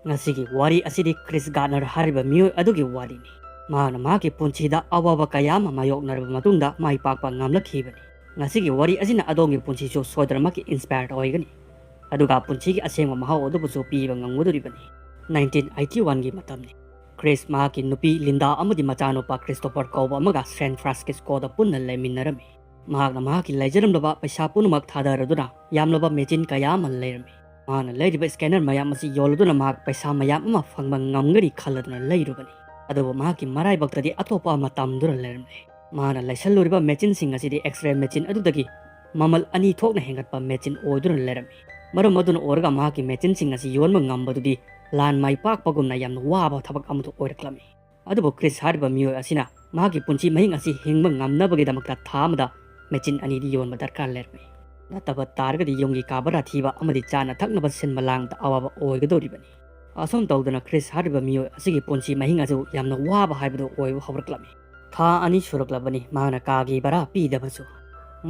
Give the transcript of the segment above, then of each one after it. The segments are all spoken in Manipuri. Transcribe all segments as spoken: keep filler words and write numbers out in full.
ꯉꯁꯤꯒꯤ ꯋꯥꯔꯤ ꯑꯁꯤꯗꯤ ꯀ꯭ꯔꯤꯁ ꯒꯥꯔꯗꯅꯔ ꯍꯥꯏꯔꯤꯕ ꯃꯤꯑꯣꯏ ꯑꯗꯨꯒꯤ ꯋꯥꯔꯤꯅꯤ꯫ ꯃꯍꯥꯛꯅ ꯃꯍꯥꯛꯀꯤ ꯄꯨꯟꯁꯤꯗ ꯑꯋꯥꯕ ꯀꯌꯥ ꯑꯃ ꯃꯥꯌꯣꯛꯅꯔꯕ ꯃꯇꯨꯡꯗ ꯃꯥꯏ ꯄꯥꯛꯄ ꯉꯝꯂꯛꯈꯤꯕꯅꯤ꯫ ꯉꯁꯤꯒꯤ ꯋꯥꯔꯤ ꯑꯁꯤꯅ ꯑꯗꯣꯝꯒꯤ ꯄꯨꯟꯁꯤꯁꯨ ꯁꯣꯏꯗꯅꯃꯛꯀꯤ ꯏꯟꯁꯄꯥꯌꯔ ꯑꯣꯏꯒꯅꯤ, ꯑꯗꯨꯒ ꯄꯨꯟꯁꯤꯒꯤ ꯑꯁꯦꯡꯕ ꯃꯍꯥꯎ ꯑꯗꯨꯕꯨꯁꯨ ꯄꯤꯕ ꯉꯝꯒꯗꯧꯔꯤꯕꯅꯤ꯫ ꯅꯥꯏꯟꯇꯤꯟ ꯑꯩꯠꯇꯤ ꯋꯥꯟꯒꯤ ꯃꯇꯝꯅꯤ꯫ ꯀ꯭ꯔꯤꯁ, ꯃꯍꯥꯛꯀꯤ ꯅꯨꯄꯤ ꯂꯤꯟꯗꯥ ꯑꯃꯗꯤ ꯃꯆꯥꯅꯨꯄꯥ ꯀ꯭ꯔꯤꯁꯇꯣꯐꯔ ꯀꯧꯕ ꯑꯃꯒ ꯁꯦꯟ ꯐ꯭ꯔꯥꯟꯁꯤꯁꯀꯣꯗ ꯄꯨꯟꯅ ꯂꯩꯃꯤꯟꯅꯔꯝꯃꯤ꯫ ꯃꯍꯥꯛꯅ ꯃꯍꯥꯛꯀꯤ ꯂꯩꯖꯔꯝꯂꯕ ꯄꯩꯁꯥ ꯄꯨꯝꯅꯃꯛ ꯊꯥꯗꯔꯗꯨꯅ ꯌꯥꯝꯂꯕ ꯃꯦꯆꯤꯟ ꯀꯌꯥ ꯑꯃ ꯂꯩꯔꯝꯃꯤ꯫ ꯃꯍꯥꯛꯅ ꯂꯩꯔꯤꯕ ꯁ꯭ꯀꯦꯅꯔ ꯃꯌꯥꯝ ꯑꯁꯤ ꯌꯣꯜꯂꯗꯨꯅ ꯃꯍꯥꯛ ꯄꯩꯁꯥ ꯃꯌꯥꯝ ꯑꯃ ꯐꯪꯕ ꯉꯝꯒꯅꯤ ꯈꯜꯂꯗꯨꯅ ꯂꯩꯔꯨꯕꯅꯤ꯫ ꯑꯗꯨꯕꯨ ꯃꯍꯥꯛꯀꯤ ꯃꯔꯥꯏꯕꯛꯇꯗꯤ ꯑꯇꯣꯞꯄ ꯑꯃ ꯇꯝꯗꯨꯅ ꯂꯩꯔꯝꯂꯦ꯫ ꯃꯍꯥꯛꯅ ꯂꯩꯁꯜꯂꯨꯔꯤꯕ ꯃꯦꯆꯤꯟꯁꯤꯡ ꯑꯁꯤꯗꯤ ꯑꯦꯛꯁꯔꯦ ꯃꯦꯆꯤꯟ ꯑꯗꯨꯗꯒꯤ ꯃꯃꯜ ꯑꯅꯤ ꯊꯣꯛꯅ ꯍꯦꯟꯒꯠꯄ ꯃꯦꯆꯤꯟ ꯑꯣꯏꯗꯨꯅ ꯂꯩꯔꯝꯃꯤ꯫ ꯃꯔꯝ ꯑꯗꯨꯅ ꯑꯣꯏꯔꯒ ꯃꯍꯥꯛꯀꯤ ꯃꯦꯆꯤꯟꯁꯤꯡ ꯑꯁꯤ ꯌꯣꯟꯕ ꯉꯝꯕꯗꯨꯗꯤ ꯂꯥꯟ ꯃꯥꯏ ꯄꯥꯛꯄꯒꯨꯝꯅ ꯌꯥꯝꯅ ꯋꯥꯕ ꯊꯕꯛ ꯑꯃꯗꯨ ꯑꯣꯏꯔꯛꯂꯝꯃꯤ꯫ ꯑꯗꯨꯕꯨ ꯀ꯭ꯔꯤꯁ ꯍꯥꯏꯔꯤꯕ ꯃꯤꯑꯣꯏ ꯑꯁꯤꯅ ꯃꯍꯥꯛꯀꯤ ꯄꯨꯟꯁꯤ ꯃꯍꯤꯡ ꯑꯁꯤ ꯍꯤꯡꯕ ꯉꯝꯅꯕꯒꯤꯗꯃꯛꯇ ꯊꯥ ꯑꯃꯗ ꯃꯦꯆꯤꯟ ꯑꯅꯤꯗꯤ ꯌꯣꯟꯕ ꯗꯔꯀꯥꯔ ꯂꯩꯔꯝꯃꯤ꯫ ꯅꯠꯇꯕ ꯇꯥꯔꯒꯗꯤ ꯌꯨꯝꯒꯤ ꯀꯥ ꯚꯔꯥ ꯊꯤꯕ ꯑꯃꯗꯤ ꯆꯥꯅ ꯊꯛꯅꯕ ꯁꯤꯟꯕ ꯂꯥꯡꯕꯗ ꯑꯋꯥꯕ ꯑꯣꯏꯒꯗꯧꯔꯤꯕꯅꯤ꯫ ꯑꯁꯨꯝ ꯇꯧꯗꯅ ꯀ꯭ꯔꯤꯁ ꯍꯥꯏꯔꯤꯕ ꯃꯤꯑꯣꯏ ꯑꯁꯤꯒꯤ ꯄꯨꯟꯁꯤ ꯃꯍꯤꯡ ꯑꯁꯤ ꯌꯥꯝꯅ ꯋꯥꯕ ꯍꯥꯏꯕꯗꯨ ꯑꯣꯏꯕ ꯍꯧꯔꯛꯂꯝꯃꯤ꯫ ꯊꯥ ꯑꯅꯤ ꯁꯨꯔꯛꯂꯕꯅꯤ ꯃꯍꯥꯛꯅ ꯀꯥꯒꯤ ꯚꯔꯥ ꯄꯤꯗꯕꯁꯨ꯫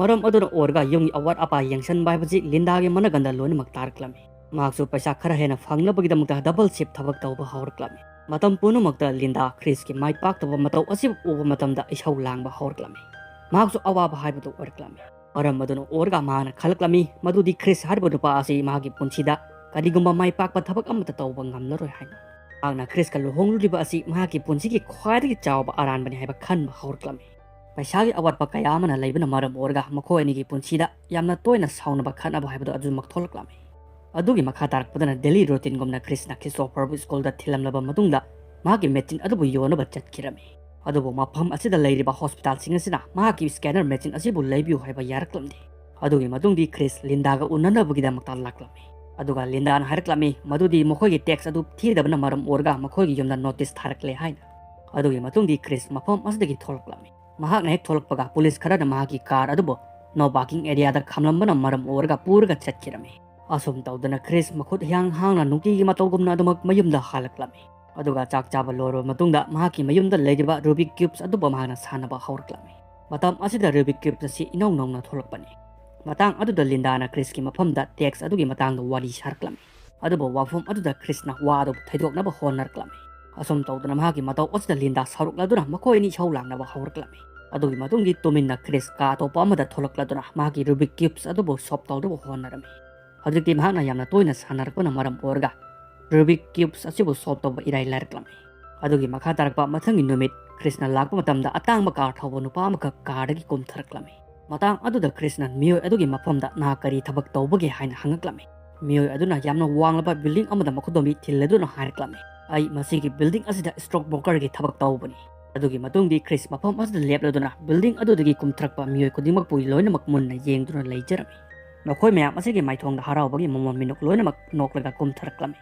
ꯃꯔꯝ ꯑꯗꯨꯅ ꯑꯣꯏꯔꯒ ꯌꯨꯝꯒꯤ ꯑꯋꯥꯠ ꯑꯄꯥ ꯌꯦꯡꯁꯤꯟꯕ ꯍꯥꯏꯕꯁꯤ ꯂꯤꯟꯗꯥꯒꯤ ꯃꯅꯒꯟꯗ ꯂꯣꯏꯅꯃꯛ ꯇꯥꯔꯛꯂꯝꯃꯤ꯫ ꯃꯍꯥꯛꯁꯨ ꯄꯩꯁꯥ ꯈꯔ ꯍꯦꯟꯅ ꯐꯪꯅꯕꯒꯤꯗꯃꯛꯇ ꯗꯕꯜ ꯁꯤꯐ ꯊꯕꯛ ꯇꯧꯕ ꯍꯧꯔꯛꯂꯝꯃꯤ꯫ ꯃꯇꯝ ꯄꯨꯝꯅꯃꯛꯇ ꯂꯤꯟꯗꯥ ꯀ꯭ꯔꯤꯁꯀꯤ ꯃꯥꯏ ꯄꯥꯛꯇꯕ ꯃꯇꯧ ꯑꯁꯤꯕꯨ ꯎꯕ ꯃꯇꯝꯗ ꯏꯁꯧ ꯂꯥꯡꯕ ꯍꯧꯔꯛꯂꯝꯃꯤ꯫ ꯃꯍꯥꯛꯁꯨ ꯑꯋꯥꯕ ꯍꯥꯏꯕꯗꯨ ꯑꯣꯏꯔꯛꯂꯝꯃꯤ꯫ ꯃꯔꯝ ꯑꯗꯨꯅ ꯑꯣꯏꯔꯒ ꯃꯍꯥꯛꯅ ꯈꯜꯂꯛꯂꯝꯃꯤ ꯃꯗꯨꯗꯤ ꯀ꯭ꯔꯤꯁ ꯍꯥꯏꯔꯤꯕ ꯅꯨꯄꯥ ꯑꯁꯤ ꯃꯍꯥꯛꯀꯤ ꯄꯨꯟꯁꯤꯗ ꯀꯔꯤꯒꯨꯝꯕ ꯃꯥꯏ ꯄꯥꯛꯄ ꯊꯕꯛ ꯑꯃꯠꯇ ꯇꯧꯕ ꯉꯝꯂꯔꯣꯏ ꯍꯥꯏꯅ꯫ ꯃꯍꯥꯛꯅ ꯀ꯭ꯔꯤꯁꯀ ꯂꯨꯍꯣꯡꯂꯨꯔꯤꯕ ꯑꯁꯤ ꯃꯍꯥꯛꯀꯤ ꯄꯨꯟꯁꯤꯒꯤ ꯈ꯭ꯋꯥꯏꯗꯒꯤ ꯆꯥꯎꯕ ꯑꯔꯥꯟꯕꯅꯤ ꯍꯥꯏꯕ ꯈꯟꯕ ꯍꯧꯔꯛꯂꯝꯃꯤ꯫ ꯄꯩꯁꯥꯒꯤ ꯑꯋꯥꯠꯄ ꯀꯌꯥ ꯑꯃꯅ ꯂꯩꯕꯅ ꯃꯔꯝ ꯑꯣꯏꯔꯒ ꯃꯈꯣꯏ ꯑꯅꯤꯒꯤ ꯄꯨꯟꯁꯤꯗ ꯌꯥꯝꯅ ꯇꯣꯏꯅ ꯁꯥꯎꯅꯕ ꯈꯠꯅꯕ ꯍꯥꯏꯕꯗꯨ ꯑꯗꯨꯃꯛ ꯊꯣꯛꯂꯛꯂꯝꯃꯤ꯫ ꯑꯗꯨꯒꯤ ꯃꯈꯥ ꯇꯥꯔꯛꯄꯗꯅ ꯗꯦꯂꯤ ꯔꯨꯇꯤꯟꯒꯨꯝꯅ ꯀ꯭ꯔꯤꯁꯅ ꯈ꯭ꯔꯤꯁꯇꯣꯐꯔꯕꯨ ꯁ꯭ꯀꯨꯜꯗ ꯊꯤꯜꯂꯝꯂꯕ ꯃꯇꯨꯡꯗ ꯃꯍꯥꯛꯀꯤ ꯃꯦꯆꯤꯟ ꯑꯗꯨꯕꯨ ꯌꯣꯟꯅꯕ ꯆꯠꯈꯤꯔꯝꯃꯤ꯫ ꯑꯗꯨꯕꯨ ꯃꯐꯝ ꯑꯁꯤꯗ ꯂꯩꯔꯤꯕ ꯍꯣꯁꯄꯤꯇꯥꯜꯁꯤꯡ ꯑꯁꯤꯅ ꯃꯍꯥꯛꯀꯤ ꯁ꯭ꯀꯦꯅꯔ ꯃꯦꯆꯤꯟ ꯑꯁꯤꯕꯨ ꯂꯩꯕꯤꯌꯨ ꯍꯥꯏꯕ ꯌꯥꯔꯛꯂꯝꯗꯦ꯫ ꯑꯗꯨꯒꯤ ꯃꯇꯨꯡꯗꯤ ꯀ꯭ꯔꯤꯁ ꯂꯤꯟꯗꯥꯒ ꯎꯅꯅꯕꯒꯤꯗꯃꯛꯇ ꯂꯥꯛꯂꯝꯃꯤ꯫ ꯑꯗꯨꯒ ꯂꯤꯟꯗꯥꯅ ꯍꯥꯏꯔꯛꯂꯝꯃꯤ ꯃꯗꯨꯗꯤ ꯃꯈꯣꯏꯒꯤ ꯇꯦꯛꯁ ꯑꯗꯨ ꯊꯤꯗꯕꯅ ꯃꯔꯝ ꯑꯣꯏꯔꯒ ꯃꯈꯣꯏꯒꯤ ꯌꯨꯝꯗ ꯅꯣꯇꯤꯁ ꯊꯥꯔꯛꯂꯦ ꯍꯥꯏꯅ꯫ ꯑꯗꯨꯒꯤ ꯃꯇꯨꯡꯗꯤ ꯀ꯭ꯔꯤꯁ ꯃꯐꯝ ꯑꯁꯤꯗꯒꯤ ꯊꯣꯛꯂꯛꯂꯝꯃꯤ꯫ ꯃꯍꯥꯛꯅ ꯍꯦꯛ ꯊꯣꯛꯂꯛꯄꯒ ꯄꯨꯂꯤꯁ ꯈꯔꯅ ꯃꯍꯥꯛꯀꯤ ꯀꯥꯔ ꯑꯗꯨꯕꯨ ꯅꯣ ꯄꯥꯔꯀꯤꯡ ꯑꯦꯔꯤꯌꯥꯗ ꯈꯥꯝꯂꯝꯕꯅ ꯃꯔꯝ ꯑꯣꯏꯔꯒ ꯄꯨꯔꯒ ꯆꯠꯈꯤꯔꯝꯃꯤ꯫ ꯑꯁꯨꯝ ꯇꯧꯗꯅ ꯀ꯭ꯔꯤꯁ ꯃꯈꯨꯠ ꯍꯤꯌꯥꯡ ꯍꯥꯡꯅ ꯅꯨꯡꯇꯤꯒꯤ ꯃꯇꯧꯒꯨꯝꯅ ꯑꯗꯨꯃꯛ ꯃꯌꯨꯝꯗ ꯍꯜꯂꯛꯂꯝꯃꯤ꯫ ꯑꯗꯨꯒ ꯆꯥꯛ ꯆꯥꯕ ꯂꯣꯏꯔꯕ ꯃꯇꯨꯡꯗ ꯃꯍꯥꯛꯀꯤ ꯃꯌꯨꯝꯗ ꯂꯩꯔꯤꯕ ꯔꯨꯕꯤꯛ ꯀ꯭ꯌꯨꯕꯁ ꯑꯗꯨꯕꯨ ꯃꯍꯥꯛꯅ ꯁꯥꯟꯅꯕ ꯍꯧꯔꯛꯂꯝꯃꯤ꯫ ꯃꯇꯝ ꯑꯁꯤꯗ ꯔꯨꯕꯤꯛ ꯀ꯭ꯌꯨꯕꯁ ꯑꯁꯤ ꯏꯅꯧ ꯅꯧꯅ ꯊꯣꯛꯂꯛꯄꯅꯤ꯫ ꯃꯇꯥꯡ ꯑꯗꯨꯗ ꯂꯤꯟꯗꯥꯅ ꯀ꯭ꯔꯤꯁꯀꯤ ꯃꯐꯝꯗ ꯇꯦꯛꯁ ꯑꯗꯨꯒꯤ ꯃꯇꯥꯡꯗ ꯋꯥꯔꯤ ꯁꯥꯔꯛꯂꯝꯃꯤ꯫ ꯑꯗꯨꯕꯨ ꯋꯥꯐꯝ ꯑꯗꯨꯗ ꯈ꯭ꯔꯤꯁꯅ ꯋꯥ ꯑꯗꯨꯕꯨ ꯊꯩꯗꯣꯛꯅꯕ ꯍꯣꯠꯅꯔꯛꯂꯝꯃꯤ꯫ ꯑꯁꯨꯝ ꯇꯧꯗꯨꯅ ꯃꯍꯥꯛꯀꯤ ꯃꯇꯧ ꯑꯁꯤꯗ ꯂꯤꯟꯗꯥ ꯁꯥꯎꯔꯛꯂꯗꯨꯅ ꯃꯈꯣꯏ ꯑꯅꯤ ꯏꯁꯧ ꯂꯥꯡꯅꯕ ꯍꯧꯔꯛꯂꯝꯃꯤ꯫ ꯑꯗꯨꯒꯤ ꯃꯇꯨꯡꯗꯤ ꯇꯨꯃꯤꯟꯅ ꯈ꯭ꯔꯤꯁ ꯀꯥ ꯑꯇꯣꯞꯄ ꯑꯃꯗ ꯊꯣꯛꯂꯛꯂꯗꯨꯅ ꯃꯍꯥꯛꯀꯤ ꯔꯨꯕꯤꯛ ꯀ꯭ꯌꯨꯕꯁ ꯑꯗꯨꯕꯨ ꯁꯣꯜꯕ ꯇꯧꯅꯕ ꯍꯣꯠꯅꯔꯝꯃꯤ꯫ ꯍꯧꯖꯤꯛꯇꯤ ꯃꯍꯥꯛꯅ ꯌꯥꯝꯅ ꯇꯣꯏꯅ ꯁꯥꯟꯅꯔꯛꯄꯅ ꯃꯔꯝ ꯑꯣꯏꯔꯒ ꯔꯨꯕꯤꯛ ꯀ꯭ꯌꯨꯕꯁ ꯑꯁꯤꯕꯨ ꯁꯣꯜꯕ ꯇꯧꯕ ꯏꯔꯥꯏ ꯂꯥꯏꯔꯛꯂꯝꯃꯤ꯫ ꯑꯗꯨꯒꯤ ꯃꯈꯥ ꯇꯥꯔꯛꯄ ꯃꯊꯪꯒꯤ ꯅꯨꯃꯤꯠ ꯈ꯭ꯔꯤꯁꯅ ꯂꯥꯛꯄ ꯃꯇꯝꯗ ꯑꯇꯥꯡꯕ ꯀꯥꯔ ꯊꯧꯕ ꯅꯨꯄꯥ ꯑꯃꯈꯛ ꯀꯥꯔꯗꯒꯤ ꯀꯨꯝꯊꯔꯛꯂꯝꯃꯤ꯫ ꯃꯇꯥꯡ ꯑꯗꯨꯗ ꯈ꯭ꯔꯤꯁꯅ ꯃꯤꯑꯣꯏ ꯑꯗꯨꯒꯤ ꯃꯐꯝꯗ ꯅꯍꯥꯛ ꯀꯔꯤ ꯊꯕꯛ ꯇꯧꯕꯒꯦ ꯍꯥꯏꯅ ꯍꯪꯉꯛꯂꯝꯃꯤ꯫ ꯃꯤꯑꯣꯏ ꯑꯗꯨꯅ ꯌꯥꯝꯅ ꯋꯥꯡꯂꯕ ꯕꯤꯜꯗꯤꯡ ꯑꯃꯗ ꯃꯈꯨꯗꯣꯝꯕꯤ ꯊꯤꯜꯂꯗꯨꯅ ꯍꯥꯏꯔꯛꯂꯝꯃꯤ, "ꯑꯩ ꯃꯁꯤꯒꯤ ꯕꯤꯜꯗꯤꯡ ꯑꯁꯤꯗ ꯁ꯭ꯇꯣꯛ ꯕ꯭ꯔꯣꯀꯔꯒꯤ ꯊꯕꯛ ꯇꯧꯕꯅꯤ"꯫ ꯑꯗꯨꯒꯤ ꯃꯇꯨꯡꯗꯤ ꯈ꯭ꯔꯤꯁ ꯃꯐꯝ ꯑꯁꯤꯗ ꯂꯦꯞꯂꯗꯨꯅ ꯕꯤꯜꯗꯤꯡ ꯑꯗꯨꯗꯒꯤ ꯀꯨꯝꯊꯔꯛꯄ ꯃꯤꯑꯣꯏ ꯈꯨꯗꯤꯡꯃꯛꯄꯨ ꯂꯣꯏꯅꯃꯛ ꯃꯨꯟꯅ ꯌꯦꯡꯗꯨꯅ ꯂꯩꯖꯔꯝꯃꯤ꯫ ꯃꯈꯣꯏ ꯃꯌꯥꯝ ꯑꯁꯤꯒꯤ ꯃꯥꯏꯊꯣꯡꯗ ꯍꯔꯥꯎꯕꯒꯤ ꯃꯃꯣꯟ ꯃꯤꯅꯣꯛ ꯂꯣꯏꯅꯃꯛ ꯅꯣꯛꯂꯒ ꯀꯨꯝꯊꯔꯛꯂꯝꯃꯤ꯫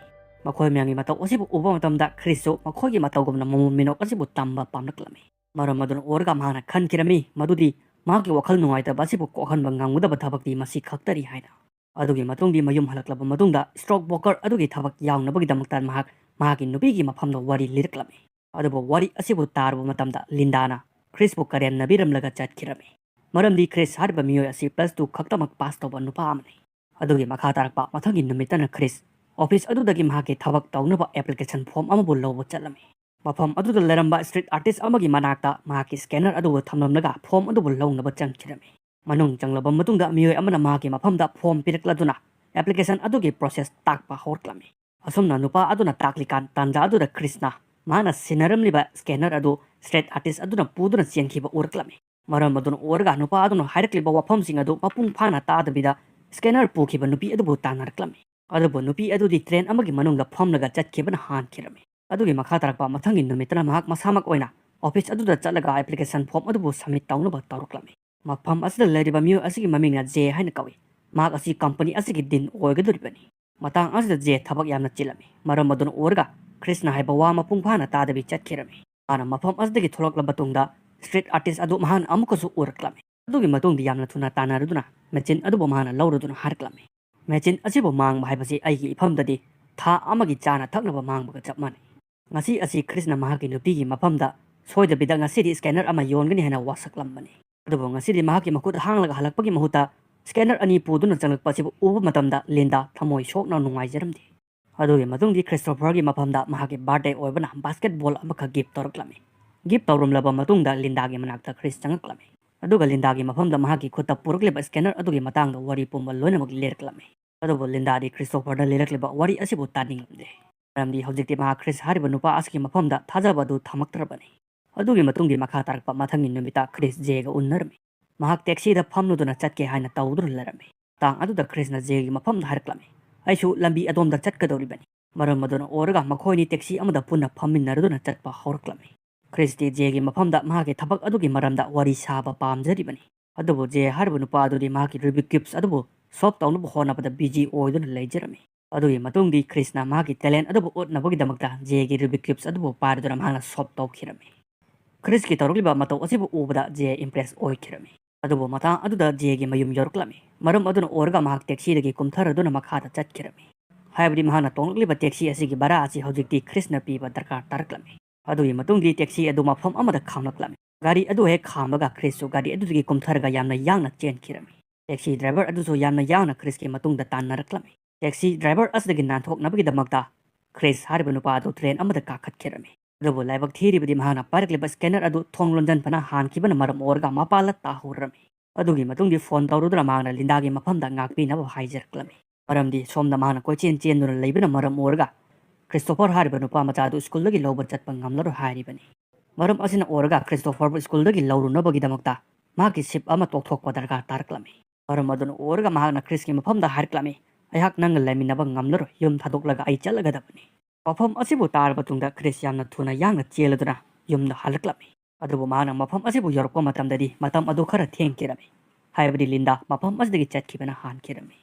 ꯃꯈꯣꯏ ꯃꯌꯥꯝꯒꯤ ꯃꯇꯧ ꯑꯁꯤꯕꯨ ꯎꯕ ꯃꯇꯝꯗ ꯈ꯭ꯔꯤꯁꯁꯨ ꯃꯈꯣꯏꯒꯤ ꯃꯇꯧꯒꯨꯝꯅ ꯃꯃꯣꯟ ꯃꯤꯅꯣꯛ ꯑꯁꯤꯕꯨ ꯇꯝꯕ ꯄꯥꯝꯂꯛꯂꯝꯃꯤ꯫ ꯃꯔꯝ ꯑꯗꯨꯅ ꯑꯣꯏꯔꯒ ꯃꯍꯥꯛꯅ ꯈꯟꯈꯤꯔꯝꯃꯤ ꯃꯗꯨꯗꯤ ꯃꯍꯥꯛꯀꯤ ꯋꯥꯈꯜ ꯅꯨꯡꯉꯥꯏꯇꯕ ꯑꯁꯤꯕꯨ ꯀꯣꯛꯍꯟꯕ ꯉꯝꯒꯗꯕ ꯊꯕꯛꯇꯤ ꯃꯁꯤ ꯈꯛꯇꯅꯤ ꯍꯥꯏꯅ꯫ ꯑꯗꯨꯒꯤ ꯃꯇꯨꯡꯗꯤ ꯃꯌꯨꯝ ꯍꯜꯂꯛꯂꯕ ꯃꯇꯨꯡꯗ ꯁ꯭ꯇꯣꯛ ꯕ꯭ꯔꯣꯀꯔ ꯑꯗꯨꯒꯤ ꯊꯕꯛ ꯌꯥꯎꯅꯕꯒꯤꯗꯃꯛꯇ ꯃꯍꯥꯛ ꯃꯍꯥꯛꯀꯤ ꯅꯨꯄꯤꯒꯤ ꯃꯐꯝꯗ ꯋꯥꯔꯤ ꯂꯤꯔꯛꯂꯝꯃꯤ꯫ ꯑꯗꯨꯕꯨ ꯋꯥꯔꯤ ꯑꯁꯤꯕꯨ ꯇꯥꯔꯕ ꯃꯇꯝꯗ ꯂꯤꯟꯗꯥꯅ ꯈ꯭ꯔꯤꯁꯄꯨ ꯀꯔꯦꯝꯅꯕꯤꯔꯝꯂꯒ ꯆꯠꯈꯤꯔꯝꯃꯤ꯫ ꯃꯔꯝꯗꯤ ꯈ꯭ꯔꯤꯁ ꯍꯥꯏꯔꯤꯕ ꯃꯤꯑꯣꯏ ꯑꯁꯤ ꯄ꯭ꯂꯁ ꯇꯨ ꯈꯛꯇꯃꯛ ꯄꯥꯁ ꯇꯧꯕ ꯅꯨꯄꯥ ꯑꯃꯅꯤ꯫ ꯑꯗꯨꯒꯤ ꯃꯈꯥ ꯇꯥꯔꯛꯄ ꯃꯊꯪꯒꯤ ꯅꯨꯃꯤꯠꯇꯅ ꯈ꯭ꯔꯤꯁ ꯑꯣꯐꯤꯁ ꯑꯗꯨꯗꯒꯤ ꯃꯍꯥꯛꯀꯤ ꯊꯕꯛ ꯇꯧꯅꯕ ꯑꯦꯄ꯭ꯂꯤꯀꯦꯁꯟ ꯐꯣꯔꯝ ꯑꯃꯕꯨ ꯂꯧꯕ ꯆꯠꯂꯝꯃꯤ꯫ ꯃꯐꯝ ꯑꯗꯨꯗ ꯂꯩꯔꯝꯕ ꯁ꯭ꯇ꯭ꯔꯤꯠ ꯑꯥꯔꯇꯤꯁ ꯑꯃꯒꯤ ꯃꯅꯥꯛꯇ ꯃꯍꯥꯛꯀꯤ ꯁ꯭ꯀꯦꯅꯔ ꯑꯗꯨꯕꯨ ꯊꯝꯂꯝꯂꯒ ꯐꯣꯔꯝ ꯑꯗꯨꯕꯨ ꯂꯧꯅꯕ ꯆꯪꯈꯤꯔꯝꯃꯤ꯫ ꯃꯅꯨꯡ ꯆꯪꯂꯕ ꯃꯇꯨꯡꯗ ꯃꯤꯑꯣꯏ ꯑꯃꯅ ꯃꯍꯥꯛꯀꯤ ꯃꯐꯝꯗ ꯐꯣꯔꯝ ꯄꯤꯔꯛꯂꯗꯨꯅ ꯑꯦꯄ꯭ꯂꯤꯀꯦꯁꯟ ꯑꯗꯨꯒꯤ ꯄ꯭ꯔꯣꯁꯦꯁ ꯇꯥꯛꯄ ꯍꯧꯔꯛꯂꯝꯃꯤ꯫ ꯑꯁꯨꯝꯅ ꯅꯨꯄꯥ ꯑꯗꯨꯅ ꯇꯥꯛꯂꯤꯀꯥꯟ ꯇꯥꯟꯖꯥ ꯑꯗꯨꯗ ꯈ꯭ꯔꯤꯁꯅ ꯃꯍꯥꯛꯅ ꯁꯤꯟꯅꯔꯝꯂꯤꯕ ꯁ꯭ꯀꯦꯅꯔ ꯑꯗꯨ ꯁ꯭ꯇ꯭ꯔꯤꯠ ꯑꯥꯔꯇꯤꯁ ꯑꯗꯨꯅ ꯄꯨꯗꯨꯅ ꯆꯦꯟꯈꯤꯕ ꯎꯔꯛꯂꯝꯃꯤ꯫ ꯃꯔꯝ ꯑꯗꯨꯅ ꯑꯣꯏꯔꯒ ꯅꯨꯄꯥ ꯑꯗꯨꯅ ꯍꯥꯏꯔꯛꯂꯤꯕ ꯋꯥꯐꯝꯁꯤꯡ ꯑꯗꯨ ꯃꯄꯨꯡ ꯐꯥꯅ ꯇꯥꯗꯕꯤꯗ ꯁ꯭ꯀꯦꯅꯔ ꯄꯨꯈꯤꯕ ꯅꯨꯄꯤ ꯑꯗꯨꯕꯨ ꯇꯥꯟꯅꯔꯛꯂꯝꯃꯤ꯫ ꯑꯗꯨꯕꯨ ꯅꯨꯄꯤ ꯑꯗꯨꯗꯤ ꯇ꯭ꯔꯦꯟ ꯑꯃꯒꯤ ꯃꯅꯨꯡꯗ ꯐꯝꯂꯒ ꯆꯠꯈꯤꯕꯅ ꯍꯥꯟꯈꯤꯔꯝꯃꯤ꯫ ꯑꯗꯨꯒꯤ ꯃꯈꯥ ꯇꯥꯔꯛꯄ ꯃꯊꯪꯒꯤ ꯅꯨꯃꯤꯠꯇꯅ ꯃꯍꯥꯛ ꯃꯁꯥꯃꯛ ꯑꯣꯏꯅ ꯑꯣꯐꯤꯁ ꯑꯗꯨꯗ ꯆꯠꯂꯒ ꯑꯦꯄ꯭ꯂꯤꯀꯦꯁꯟ ꯐꯣꯔꯝ ꯑꯗꯨꯕꯨ ꯁꯕꯃꯤꯠ ꯇꯧꯅꯕ ꯇꯧꯔꯛꯂꯝꯃꯤ꯫ ꯃꯐꯝ ꯑꯁꯤꯗ ꯂꯩꯔꯤꯕ ꯃꯤꯑꯣꯏ ꯑꯁꯤꯒꯤ ꯃꯃꯤꯡꯅ ꯖꯦ ꯍꯥꯏꯅ ꯀꯧꯏ꯫ ꯃꯍꯥꯛ ꯑꯁꯤ ꯀꯝꯄꯅꯤ ꯑꯁꯤꯒꯤ ꯗꯤꯟ ꯑꯣꯏꯒꯗꯧꯔꯤꯕꯅꯤ꯫ ꯃꯇꯥꯡ ꯑꯁꯤꯗ ꯖꯦ ꯊꯕꯛ ꯌꯥꯝꯅ ꯆꯤꯜꯂꯝꯃꯤ꯫ ꯃꯔꯝ ꯑꯗꯨꯅ ꯑꯣꯏꯔꯒ ꯈ꯭ꯔꯤꯁꯅ ꯍꯥꯏꯕ ꯋꯥ ꯃꯄꯨꯡ ꯐꯥꯅ ꯇꯥꯗꯕꯤ ꯆꯠꯈꯤꯔꯝꯃꯤ꯫ ꯃꯥꯅ ꯃꯐꯝ ꯑꯁꯤꯗꯒꯤ ꯊꯣꯛꯂꯛꯂꯕ ꯇꯨꯡꯗ ꯁ꯭ꯇ꯭ꯔꯤꯠ ꯑꯥꯔꯇꯤꯁ ꯑꯗꯨ ꯃꯍꯥꯛꯅ ꯑꯃꯨꯛꯀꯁꯨ ꯎꯔꯛꯂꯝꯃꯤ꯫ ꯑꯗꯨꯒꯤ ꯃꯇꯨꯡꯗ ꯌꯥꯝꯅ ꯊꯨꯅ ꯇꯥꯟꯅꯔꯗꯨꯅ ꯃꯦꯆꯤꯟ ꯑꯗꯨꯕꯨ ꯃꯍꯥꯛꯅ ꯂꯧꯔꯗꯨꯅ ꯍꯥꯏꯔꯛꯂꯝꯃꯤ, "ꯃꯦꯆꯤꯟ ꯑꯁꯤꯕꯨ ꯃꯥꯡꯕ ꯍꯥꯏꯕꯁꯤ ꯑꯩꯒꯤ ꯏꯐꯝꯗꯗꯤ ꯊꯥ ꯑꯃꯒꯤ ꯆꯥꯅ ꯊꯛꯅꯕ ꯃꯥꯡꯕꯒ ꯆꯞ ꯃꯥꯟꯅꯩ꯫ ꯉꯁꯤ ꯑꯁꯤ ꯈ꯭ꯔꯤꯁꯅ ꯃꯍꯥꯛꯀꯤ ꯅꯨꯄꯤꯒꯤ ꯃꯐꯝꯗ ꯁꯣꯏꯗꯕꯤꯗ ꯉꯁꯤꯗꯤ ꯁ꯭ꯀꯦꯅꯔ ꯑꯃ ꯌꯣꯟꯒꯅꯤ ꯍꯥꯏꯅ ꯋꯥꯁꯛꯂꯝꯕꯅꯤ꯫ ꯑꯗꯨꯕꯨ ꯉꯁꯤꯗꯤ ꯃꯍꯥꯛꯀꯤ ꯃꯈꯨꯠ ꯍꯥꯡꯂꯒ ꯍꯜꯂꯛꯄꯒꯤ ꯃꯍꯨꯠꯇ Scanner ꯑꯅꯤ ꯄꯨꯗꯨꯅ ꯆꯪꯂꯛꯄ ꯑꯁꯤꯕꯨ ꯎꯕ ꯃꯇꯝꯗ ꯂꯤꯟꯗꯥ ꯊꯃꯣꯏ ꯁꯣꯛꯅ ꯅꯨꯡꯉꯥꯏꯖꯔꯝꯗꯦ꯫ ꯑꯗꯨꯒꯤ ꯃꯇꯨꯡꯗꯤ ꯈ꯭ꯔꯤꯁꯇꯣꯐꯔꯒꯤ ꯃꯐꯝꯗ ꯃꯍꯥꯛꯀꯤ birthday ꯑꯣꯏꯕꯅ basketball ꯑꯃꯈꯛ gift ꯇꯧꯔꯛꯂꯝꯃꯤ꯫ Gift ꯇꯧꯔꯝꯂꯕ ꯃꯇꯨꯡꯗ ꯂꯤꯟꯗꯥꯒꯤ ꯃꯅꯥꯛꯇ ꯈ꯭ꯔꯤꯁ ꯆꯪꯉꯛꯂꯝꯃꯤ꯫ ꯑꯗꯨꯒ ꯂꯤꯟꯗꯥꯒꯤ ꯃꯐꯝꯗ ꯃꯍꯥꯛꯀꯤ ꯈꯨꯠꯇ ꯄꯨꯔꯛꯂꯤꯕ scanner ꯑꯗꯨꯒꯤ ꯃꯇꯥꯡꯗ ꯋꯥꯔꯤ ꯄꯨꯝꯕ ꯂꯣꯏꯅꯃꯛ ꯂꯤꯔꯛꯂꯝꯃꯤ꯫ ꯑꯗꯨꯕꯨ ꯂꯤꯟꯗꯥꯗꯤ ꯈ꯭ꯔꯤꯁꯇꯣꯐꯔꯅ ꯂꯤꯔꯛꯂꯤꯕ ꯋꯥꯔꯤ ꯑꯁꯤꯕꯨ ꯇꯥꯅꯤꯡꯂꯝꯗꯦ꯫ ꯃꯔꯝꯗꯤ ꯍꯧꯖꯤꯛꯇꯤ ꯃꯍꯥꯛ ꯈ꯭ꯔꯤꯁ ꯍꯥꯏꯔꯤꯕ ꯅꯨꯄꯥ ꯑꯁꯤꯒꯤ ꯃꯐꯝꯗ ꯊꯥꯖꯕ ꯑꯗꯨ ꯊꯝꯃꯛꯇ꯭ꯔꯕꯅꯤ꯫ ꯑꯗꯨꯒꯤ ꯃꯇꯨꯡꯒꯤ ꯃꯈꯥ ꯇꯥꯔꯛꯄ ꯃꯊꯪꯒꯤ ꯅꯨꯃꯤꯠꯇ ꯈ꯭ꯔꯤꯁ ꯖꯦꯒ ꯎꯅꯔꯝꯃꯤ꯫ ꯃꯍꯥꯛ taxiꯗ ꯐꯝꯂꯨꯗꯨꯅ ꯆꯠꯀꯦ ꯍꯥꯏꯅ ꯇꯧꯗꯨꯅ ꯂꯩꯔꯝꯃꯤ꯫ ꯃꯇꯥꯡ ꯑꯗꯨꯗ ꯈ꯭ꯔꯤꯁꯅ ꯖꯦꯒꯤ ꯃꯐꯝꯗ ꯍꯥꯏꯔꯛꯂꯝꯃꯤ, "ꯑꯩꯁꯨ ꯂꯝꯕꯤ ꯑꯗꯣꯝꯗ ꯆꯠꯀꯗꯧꯔꯤꯕꯅꯤ"꯫ ꯃꯔꯝ ꯑꯗꯨꯅ ꯑꯣꯏꯔꯒ ꯃꯈꯣꯏꯅꯤ taxi ꯑꯃꯗ ꯄꯨꯟꯅ ꯐꯝꯃꯤꯟꯅꯔꯗꯨꯅ ꯆꯠꯄ ꯍꯧꯔꯛꯂꯝꯃꯤ꯫ ꯈ꯭ꯔꯤꯁꯇꯤ ꯖꯦꯒꯤ ꯃꯐꯝꯗ ꯃꯍꯥꯛꯀꯤ ꯊꯕꯛ ꯑꯗꯨꯒꯤ ꯃꯔꯝꯗ ꯋꯥꯔꯤ ꯁꯥꯕ ꯄꯥꯝꯖꯔꯤꯕꯅꯤ꯫ ꯑꯗꯨꯕꯨ ꯖꯦ ꯍꯥꯏꯔꯤꯕ ꯅꯨꯄꯥ ꯑꯗꯨꯗꯤ ꯃꯍꯥꯛꯀꯤ Rubik Cubes ꯑꯗꯨꯕꯨ solve ꯇꯧꯅꯕ ꯍꯣꯠꯅꯕꯗ busy ꯑꯣꯏꯗꯨꯅ ꯂꯩꯖꯔꯝꯃꯤ꯫ ꯑꯗꯨꯒꯤ ꯃꯇꯨꯡꯗꯤ ꯈ꯭ꯔꯤꯁꯅ ꯃꯍꯥꯛꯀꯤ talent ꯑꯗꯨꯕꯨ ꯎꯠꯅꯕꯒꯤꯗꯃꯛꯇ ꯖꯦꯒꯤ Rubik Cubes ꯑꯗꯨꯕꯨ ꯄꯥꯏꯔꯗꯨꯅ ꯃꯍꯥꯛꯅ solve ꯇꯧꯈꯤꯔꯝꯃꯤ꯫ ꯈ꯭ꯔꯤꯁꯀꯤ ꯇꯧꯔꯛꯂꯤꯕ ꯃꯇꯧ ꯑꯁꯤꯕꯨ ꯎꯕꯗ ꯖꯦ impress ꯑꯣꯏꯈꯤꯔꯝꯃꯤ꯫ ꯑꯗꯨꯕꯨ ꯃꯇꯥꯡ ꯑꯗꯨꯗ ꯖꯦꯒꯤ ꯃꯌꯨꯝ ꯌꯧꯔꯛꯂꯝꯃꯤ꯫ ꯃꯔꯝ ꯑꯗꯨꯅ ꯑꯣꯏꯔꯒ ꯃꯍꯥꯛ taxiꯗꯒꯤ ꯀꯨꯝꯊꯔꯗꯨꯅ ꯃꯈꯥꯗ ꯆꯠꯈꯤꯔꯝꯃꯤ꯫ ꯍꯥꯏꯕꯗꯤ ꯃꯍꯥꯛꯅ ꯇꯣꯡꯂꯛꯂꯤꯕ taxi ꯑꯁꯤꯒꯤ ꯚꯔꯥ ꯑꯁꯤ ꯍꯧꯖꯤꯛꯇꯤ ꯈ꯭ꯔꯤꯁꯅ ꯄꯤꯕ ꯗꯔꯀꯥꯔ ꯇꯥꯔꯛꯂꯝꯃꯤ꯫ ꯑꯗꯨꯒꯤ ꯃꯇꯨꯡꯗꯤ taxi ꯑꯗꯨ ꯃꯐꯝ ꯑꯃꯗ ꯈꯥꯝꯂꯛꯂꯝꯃꯤ꯫ ꯒꯥꯔꯤ ꯑꯗꯨ ꯍꯦꯛ ꯈꯥꯝꯕꯒ ꯈ꯭ꯔꯤꯁꯁꯨ ꯒꯥꯔꯤ ꯑꯗꯨꯗꯒꯤ ꯀꯨꯝꯊꯔꯒ ꯌꯥꯝꯅ ꯌꯥꯡꯅ ꯆꯦꯟꯈꯤꯔꯝꯃꯤ꯫ Taxi driver ꯑꯗꯨꯁꯨ ꯌꯥꯝꯅ ꯌꯥꯡꯅ ꯈ꯭ꯔꯤꯁꯀꯤ ꯃꯇꯨꯡꯗ ꯇꯥꯟꯅꯔꯛꯂꯝꯃꯤ꯫ Taxi driver ꯑꯁꯤꯗꯒꯤ ꯅꯥꯟꯊꯣꯛꯅꯕꯒꯤꯗꯃꯛꯇ ꯈ꯭ꯔꯤꯁ ꯍꯥꯏꯔꯤꯕ ꯅꯨꯄꯥ ꯑꯗꯨ train ꯑꯃꯗ ꯀꯥꯈꯠꯈꯤꯔꯝꯃꯤ꯫ ꯑꯗꯨꯕꯨ ꯂꯥꯏꯕꯛ ꯊꯤꯔꯤꯕꯗꯤ ꯃꯍꯥꯛꯅ ꯄꯥꯏꯔꯛꯂꯤꯕ scanner ꯑꯗꯨ ꯊꯣꯡ ꯂꯣꯟꯖꯟꯕꯅ ꯍꯥꯟꯈꯤꯕꯅ ꯃꯔꯝ ꯑꯣꯏꯔꯒ ꯃꯄꯥꯜꯗ ꯇꯥꯍꯧꯔꯝꯃꯤ꯫ ꯑꯗꯨꯒꯤ ꯃꯇꯨꯡꯗꯤ phone ꯇꯧꯔꯨꯗꯨꯅ ꯃꯍꯥꯛꯅ ꯂꯤꯟꯗꯥꯒꯤ ꯃꯐꯝꯗ ꯉꯥꯛꯄꯤꯅꯕ ꯍꯥꯏꯖꯔꯛꯂꯝꯃꯤ꯫ ꯃꯔꯝꯗꯤ ꯁꯣꯝꯗ ꯃꯍꯥꯛꯅ ꯀꯣꯏꯆꯦꯟ ꯆꯦꯟꯗꯨꯅ ꯂꯩꯕꯅ ꯃꯔꯝ ꯑꯣꯏꯔꯒ ꯈ꯭ꯔꯤꯁꯇꯣꯐꯔ ꯍꯥꯏꯔꯤꯕ ꯅꯨꯄꯥ ꯃꯆꯥ ꯑꯗꯨ ꯁ꯭ꯀꯨꯜꯗꯒꯤ ꯂꯧꯕ ꯆꯠꯄ ꯉꯝꯂꯔꯣꯏ ꯍꯥꯏꯔꯤꯕꯅꯤ꯫ ꯃꯔꯝ ꯑꯁꯤꯅ ꯑꯣꯏꯔꯒ ꯈ꯭ꯔꯤꯁꯇꯣꯐꯔꯕꯨ ꯁ꯭ꯀꯨꯜꯗꯒꯤ ꯂꯧꯔꯨꯅꯕꯒꯤꯗꯃꯛꯇ ꯃꯍꯥꯛꯀꯤ ship ꯑꯃ ꯇꯣꯛꯊꯣꯛꯄ ꯗꯔꯀꯥꯔ ꯇꯥꯔꯛꯂꯝꯃꯤ꯫ ꯃꯔꯝ ꯑꯗꯨꯅ ꯑꯣꯏꯔꯒ ꯃꯍꯥꯛꯅ ꯈ꯭ꯔꯤꯁꯀꯤ ꯃꯐꯝꯗ ꯍꯥꯏꯔꯛꯂꯝꯃꯤ, "ꯑꯩꯍꯥꯛ ꯅꯪꯒ ꯂꯩꯃꯤꯟꯅꯕ ꯉꯝꯂꯔꯣꯏ, ꯌꯨꯝ ꯊꯥꯗꯣꯛꯂꯒ ꯑꯩ ꯆꯠꯂꯒꯗꯕꯅꯤ"꯫ ꯋꯥꯐꯝ ꯑꯁꯤꯕꯨ ꯇꯥꯔꯕ ꯇꯨꯡꯗ ꯈ꯭ꯔꯤꯁ ꯌꯥꯝꯅ ꯊꯨꯅ ꯌꯥꯡꯅ ꯆꯦꯜꯂꯗꯨꯅ ꯌꯨꯝꯗ ꯍꯜꯂꯛꯂꯝꯃꯤ꯫ ꯑꯗꯨꯕꯨ ꯃꯍꯥꯛꯅ ꯃꯐꯝ ꯑꯁꯤꯕꯨ ꯌꯧꯔꯛꯄ ꯃꯇꯝꯗꯗꯤ ꯃꯇꯝ ꯑꯗꯨ ꯈꯔ ꯊꯦꯡꯈꯤꯔꯝꯃꯤ꯫ ꯍꯥꯏꯕꯗꯤ ꯂꯤꯟꯗꯥ ꯃꯐꯝ ꯑꯁꯤꯗꯒꯤ ꯆꯠꯈꯤꯕꯅ ꯍꯥꯟꯈꯤꯔꯝꯃꯤ꯫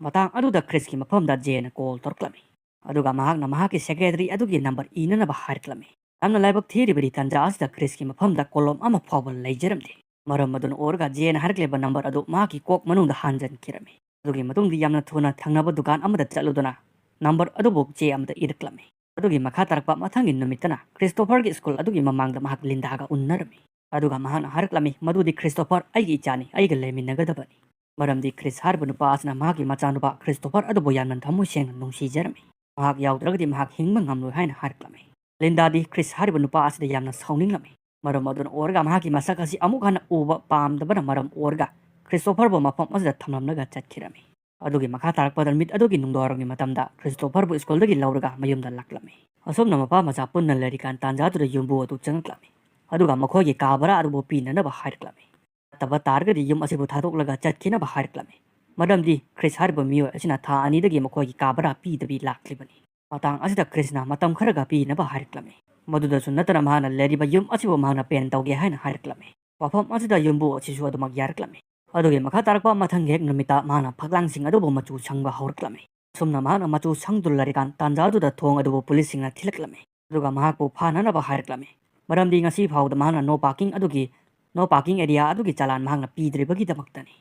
ꯃꯇꯥꯡ ꯑꯗꯨꯗ ꯈ꯭ꯔꯤꯁꯀꯤ ꯃꯐꯝꯗ ꯖꯦꯅ call ꯇꯧꯔꯛꯂꯝꯃꯤ꯫ ꯑꯗꯨꯒ ꯃꯍꯥꯛꯅ ꯃꯍꯥꯛꯀꯤ secretary ꯑꯗꯨꯒꯤ number ꯏꯅꯅꯕ ꯍꯥꯏꯔꯛꯂꯝꯃꯤ꯫ ꯌꯥꯝꯅ ꯂꯥꯏꯕꯛ ꯊꯤꯔꯤꯕꯗꯤ ꯇꯥꯟꯖꯥ ꯑꯁꯤꯗ ꯈ꯭ꯔꯤꯁꯀꯤ ꯃꯐꯝꯗ ꯀꯣꯂꯣꯝ ꯑꯃ ꯐꯥꯎꯕ ꯂꯩꯖꯔꯝꯗꯦ꯫ ꯃꯔꯝ ꯑꯗꯨꯅ ꯑꯣꯏꯔꯒ ꯖꯦꯅ ꯍꯥꯏꯔꯛꯂꯤꯕ number ꯑꯗꯨ ꯃꯍꯥꯛꯀꯤ ꯀꯣꯛ ꯃꯅꯨꯡꯗ ꯍꯥꯟꯖꯟꯈꯤꯔꯝꯃꯤ꯫ ꯑꯗꯨꯒꯤ ꯃꯇꯨꯡꯗꯤ ꯌꯥꯝꯅ ꯊꯨꯅ ꯊꯪꯅꯕ ꯗꯨꯀꯥꯟ ꯑꯃꯗ ꯆꯠꯂꯨꯗꯨꯅ number ꯑꯗꯨꯕꯨ ꯆꯦ ꯑꯃꯗ ꯏꯔꯛꯂꯝꯃꯤ꯫ ꯑꯗꯨꯒꯤ ꯃꯈꯥ ꯇꯥꯔꯛꯄ ꯃꯊꯪꯒꯤ ꯅꯨꯃꯤꯠꯇꯅ ꯈ꯭ꯔꯤꯁꯇꯣꯐꯔꯒꯤ ꯁ꯭ꯀꯨꯜ ꯑꯗꯨꯒꯤ ꯃꯃꯥꯡꯗ ꯃꯍꯥꯛ ꯂꯤꯟꯗꯥꯒ ꯎꯅꯔꯝꯃꯤ꯫ ꯑꯗꯨꯒ ꯃꯍꯥꯛꯅ ꯍꯥꯏꯔꯛꯂꯝꯃꯤ, "ꯃꯗꯨꯗꯤ ꯈ꯭ꯔꯤꯁꯇꯣꯐꯔ ꯑꯩꯒꯤ ꯏꯆꯥꯅꯤ, ꯑꯩꯒ ꯂꯩꯃꯤꯟꯅꯒꯗꯕꯅꯤ"꯫ ꯃꯔꯝꯗꯤ ꯈ꯭ꯔꯤꯁ ꯍꯥꯏꯔꯤꯕ ꯅꯨꯄꯥ ꯑꯁꯤꯅ ꯃꯍꯥꯛꯀꯤ ꯃꯆꯥꯅꯨꯄꯥ ꯈ꯭ꯔꯤꯁꯇꯣꯐꯔ ꯑꯗꯨꯕꯨ ꯌꯥꯝꯅ ꯊꯃꯣꯏ ꯁꯦꯡꯅ ꯅꯨꯡꯁꯤꯖꯔꯝꯃꯤ꯫ ꯃꯍꯥꯛ ꯌꯥꯎꯗ꯭ꯔꯒꯗꯤ ꯃꯍꯥꯛ ꯍꯤꯡꯕ ꯉꯝꯂꯣꯏ ꯍꯥꯏꯅ ꯍꯥꯏꯔꯛꯂꯝꯃꯤ꯫ ꯂꯤꯟꯗꯥꯗꯤ ꯈ꯭ꯔꯤꯁ ꯍꯥꯏꯔꯤꯕ ꯅꯨꯄꯥ ꯑꯁꯤꯗ ꯌꯥꯝꯅ ꯁꯥꯎꯅꯤꯡꯂꯝꯃꯤ꯫ ꯃꯔꯝ ꯑꯗꯨꯅ ꯑꯣꯏꯔꯒ ꯃꯍꯥꯛꯀꯤ ꯃꯁꯛ ꯑꯁꯤ ꯑꯃꯨꯛ ꯍꯟꯅ ꯎꯕ ꯄꯥꯝꯗꯕꯅ ꯃꯔꯝ ꯑꯣꯏꯔꯒ ꯈ꯭ꯔꯤꯁꯇꯣꯐꯔꯕꯨ ꯃꯐꯝ ꯑꯁꯤꯗ ꯊꯝꯂꯝꯂꯒ ꯆꯠꯈꯤꯔꯝꯃꯤ꯫ ꯑꯗꯨꯒꯤ ꯃꯈꯥ ꯇꯥꯔꯛꯄꯗ ꯅꯨꯃꯤꯠ ꯑꯗꯨꯒꯤ ꯅꯨꯡꯗꯥꯡꯋꯥꯏꯔꯝꯒꯤ ꯃꯇꯝꯗ ꯈ꯭ꯔꯤꯁꯇꯣꯐꯔꯕꯨ ꯁ꯭ꯀꯨꯜꯗꯒꯤ ꯂꯧꯔꯒ ꯃꯌꯨꯝꯗ ꯂꯥꯛꯂꯝꯃꯤ꯫ ꯑꯁꯣꯝꯅ ꯃꯄꯥ ꯃꯆꯥ ꯄꯨꯟꯅ ꯂꯩꯔꯤꯀꯥꯟ ꯇꯥꯟꯖꯥꯗꯨꯗ ꯌꯨꯝꯕꯨ ꯑꯗꯨ ꯆꯪꯂꯛꯂꯝꯃꯤ꯫ ꯑꯗꯨꯒ ꯃꯈꯣꯏꯒꯤ ꯀꯥ ꯚꯔꯥ ꯑꯗꯨꯕꯨ ꯄꯤꯅꯅꯕ ꯍꯥꯏꯔꯛꯂꯝꯃꯤ꯫ ꯅꯠꯇꯕ ꯇꯥꯔꯒꯗꯤ ꯌꯨꯝ ꯑꯁꯤꯕꯨ ꯊꯥꯗꯣꯛꯂꯒ ꯆꯠꯈꯤꯅꯕ ꯍꯥꯏꯔꯛꯂꯝꯃꯤ꯫ ꯃꯔꯝꯗꯤ ꯈ꯭ꯔꯤꯁ ꯍꯥꯏꯔꯤꯕ ꯃꯤꯑꯣꯏ ꯑꯁꯤꯅ ꯊꯥ ꯑꯅꯤꯗꯒꯤ ꯃꯈꯣꯏꯒꯤ ꯀꯥ ꯚꯔꯥ ꯄꯤꯗꯕꯤ ꯂꯥꯛꯂꯤꯕꯅꯤ꯫ ꯃꯇꯥꯡ ꯑꯁꯤꯗ ꯈ꯭ꯔꯤꯁꯅ ꯃꯇꯝ ꯈꯔꯒ ꯄꯤꯅꯕ ꯍꯥꯏꯔꯛꯂꯝꯃꯤ꯫ ꯃꯗꯨꯗꯁꯨ ꯅꯠꯇꯅ ꯃꯍꯥꯛꯅ ꯂꯩꯔꯤꯕ ꯌꯨꯝ ꯑꯁꯤꯕꯨ ꯃꯍꯥꯛꯅ ꯄꯦꯟ ꯇꯧꯒꯦ ꯍꯥꯏꯅ ꯍꯥꯏꯔꯛꯂꯝꯃꯤ꯫ ꯋꯥꯐꯝ ꯑꯁꯤꯗ ꯌꯨꯝꯕꯨ ꯑꯁꯤꯁꯨ ꯑꯗꯨꯃꯛ ꯌꯥꯔꯛꯂꯝꯃꯤ꯫ ꯑꯗꯨꯒꯤ ꯃꯈꯥ ꯇꯥꯔꯛꯄ ꯃꯊꯪꯒꯤ ꯍꯦꯛ ꯅꯨꯃꯤꯠꯇ ꯃꯍꯥꯛꯅ ꯐꯛꯂꯥꯡꯁꯤꯡ ꯑꯗꯨꯕꯨ ꯃꯆꯨ ꯁꯪꯕ ꯍꯧꯔꯛꯂꯝꯃꯤ꯫ ꯑꯁꯨꯝꯅ ꯃꯍꯥꯛꯅ ꯃꯆꯨ ꯁꯪꯗꯨꯅ ꯂꯩꯔꯤꯀꯥꯟ ꯇꯥꯟꯖꯥꯗꯨꯗ ꯊꯣꯡ ꯑꯗꯨꯕꯨ ꯄꯨꯂꯤꯁꯁꯤꯡꯅ ꯊꯤꯜꯂꯛꯂꯝꯃꯤ꯫ ꯑꯗꯨꯒ ꯃꯍꯥꯛꯄꯨ ꯐꯥꯅꯅꯕ ꯍꯥꯏꯔꯛꯂꯝꯃꯤ꯫ ꯃꯔꯝꯗꯤ ꯉꯁꯤ ꯐꯥꯎꯕꯗ ꯃꯍꯥꯛꯅ no parking ꯑꯗꯨꯒꯤ, no parking area ꯑꯗꯨꯒꯤ ꯆꯂꯥꯟ ꯃꯍꯥꯛꯅ ꯄꯤꯗ꯭ꯔꯤꯕꯒꯤꯗꯃꯛꯇꯅꯤ꯫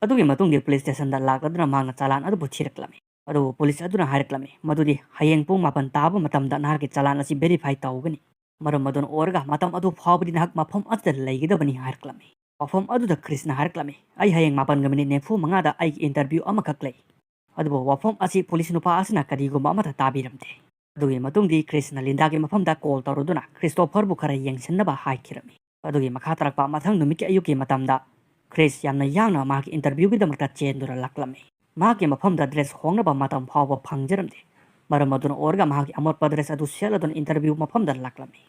ꯑꯗꯨꯒꯤ ꯃꯇꯨꯡꯗꯤ ꯄꯨꯂꯤꯁ ꯁ꯭ꯇꯦꯁꯟꯗ ꯂꯥꯛꯂꯗꯨꯅ ꯃꯍꯥꯛꯅ ꯆꯂꯥꯟ ꯑꯗꯨꯕꯨ ꯊꯤꯔꯛꯂꯝꯃꯤ꯫ ꯑꯗꯨꯕꯨ ꯄꯨꯂꯤꯁ ꯑꯗꯨꯅ ꯍꯥꯏꯔꯛꯂꯝꯃꯤ ꯃꯗꯨꯗꯤ ꯍꯌꯦꯡ ꯄꯨꯡ ꯃꯥꯄꯟ ꯇꯥꯕ ꯃꯇꯝꯗ ꯅꯍꯥꯛꯀꯤ ꯆꯂꯥꯟ ꯑꯁꯤ verify ꯇꯧꯒꯅꯤ꯫ ꯃꯔꯝ ꯑꯗꯨꯅ ꯑꯣꯏꯔꯒ ꯃꯇꯝ ꯑꯗꯨ ꯐꯥꯎꯕꯗꯤ ꯅꯍꯥꯛ ꯃꯐꯝ ꯑꯗꯨꯗ ꯂꯩꯒꯗꯕꯅꯤ ꯍꯥꯏꯔꯛꯂꯝꯃꯤ꯫ ꯋꯥꯐꯝ ꯑꯗꯨꯗ ꯈ꯭ꯔꯤꯁꯅ ꯍꯥꯏꯔꯛꯂꯝꯃꯤ, "ꯑꯩ ꯍꯌꯦꯡ ꯃꯥꯄꯟꯒ ꯃꯤꯅꯤꯠ ꯅꯤꯐꯨ ꯃꯉꯥꯗ ꯑꯩꯒꯤ interview ꯑꯃꯈꯛ ꯂꯩ꯫" ꯑꯗꯨꯕꯨ ꯋꯥꯐꯝ ꯑꯁꯤ ꯄꯨꯂꯤꯁ ꯅꯨꯄꯥ ꯑꯁꯤꯅ ꯀꯔꯤꯒꯨꯝꯕ ꯑꯃꯠꯇ ꯇꯥꯕꯤꯔꯝꯗꯦ꯫ ꯑꯗꯨꯒꯤ ꯃꯇꯨꯡꯗꯤ ꯈ꯭ꯔꯤꯁꯅ ꯂꯤꯟꯗꯥꯒꯤ ꯃꯐꯝꯗ call ꯇꯧꯔꯗꯨꯅ ꯈ꯭ꯔꯤꯁꯇꯣꯐꯔꯕꯨ ꯈꯔ ꯌꯦꯡꯁꯤꯟꯅꯕ ꯍꯥꯏꯈꯤꯔꯝꯃꯤ꯫ ꯑꯗꯨꯒꯤ ꯃꯈꯥ ꯇꯥꯔꯛꯄ ꯃꯊꯪ ꯅꯨꯃꯤꯠꯀꯤ ꯑꯌꯨꯛꯀꯤ ꯃꯇꯝꯗ ꯈ꯭ꯔꯤꯁ ꯌꯥꯝꯅ ꯌꯥꯡꯅ ꯃꯍꯥꯛꯀꯤ interviewꯒꯤꯗꯃꯛꯇ ꯆꯦꯟꯗꯨꯅ ꯂꯥꯛꯂꯝꯃꯤ꯫ ꯃꯍꯥꯛꯀꯤ ꯃꯐꯝꯗ dress ꯍꯣꯡꯅꯕ ꯃꯇꯝ ꯐꯥꯎꯕ ꯐꯪꯖꯔꯝꯗꯦ꯫ ꯃꯔꯝ ꯑꯗꯨꯅ ꯑꯣꯏꯔꯒ ꯃꯍꯥꯛꯀꯤ ꯑꯃꯣꯠꯄ dress ꯑꯗꯨ ꯁꯦꯠꯂꯗꯨꯅ interview ꯃꯐꯝꯗ ꯂꯥꯛꯂꯝꯃꯤ꯫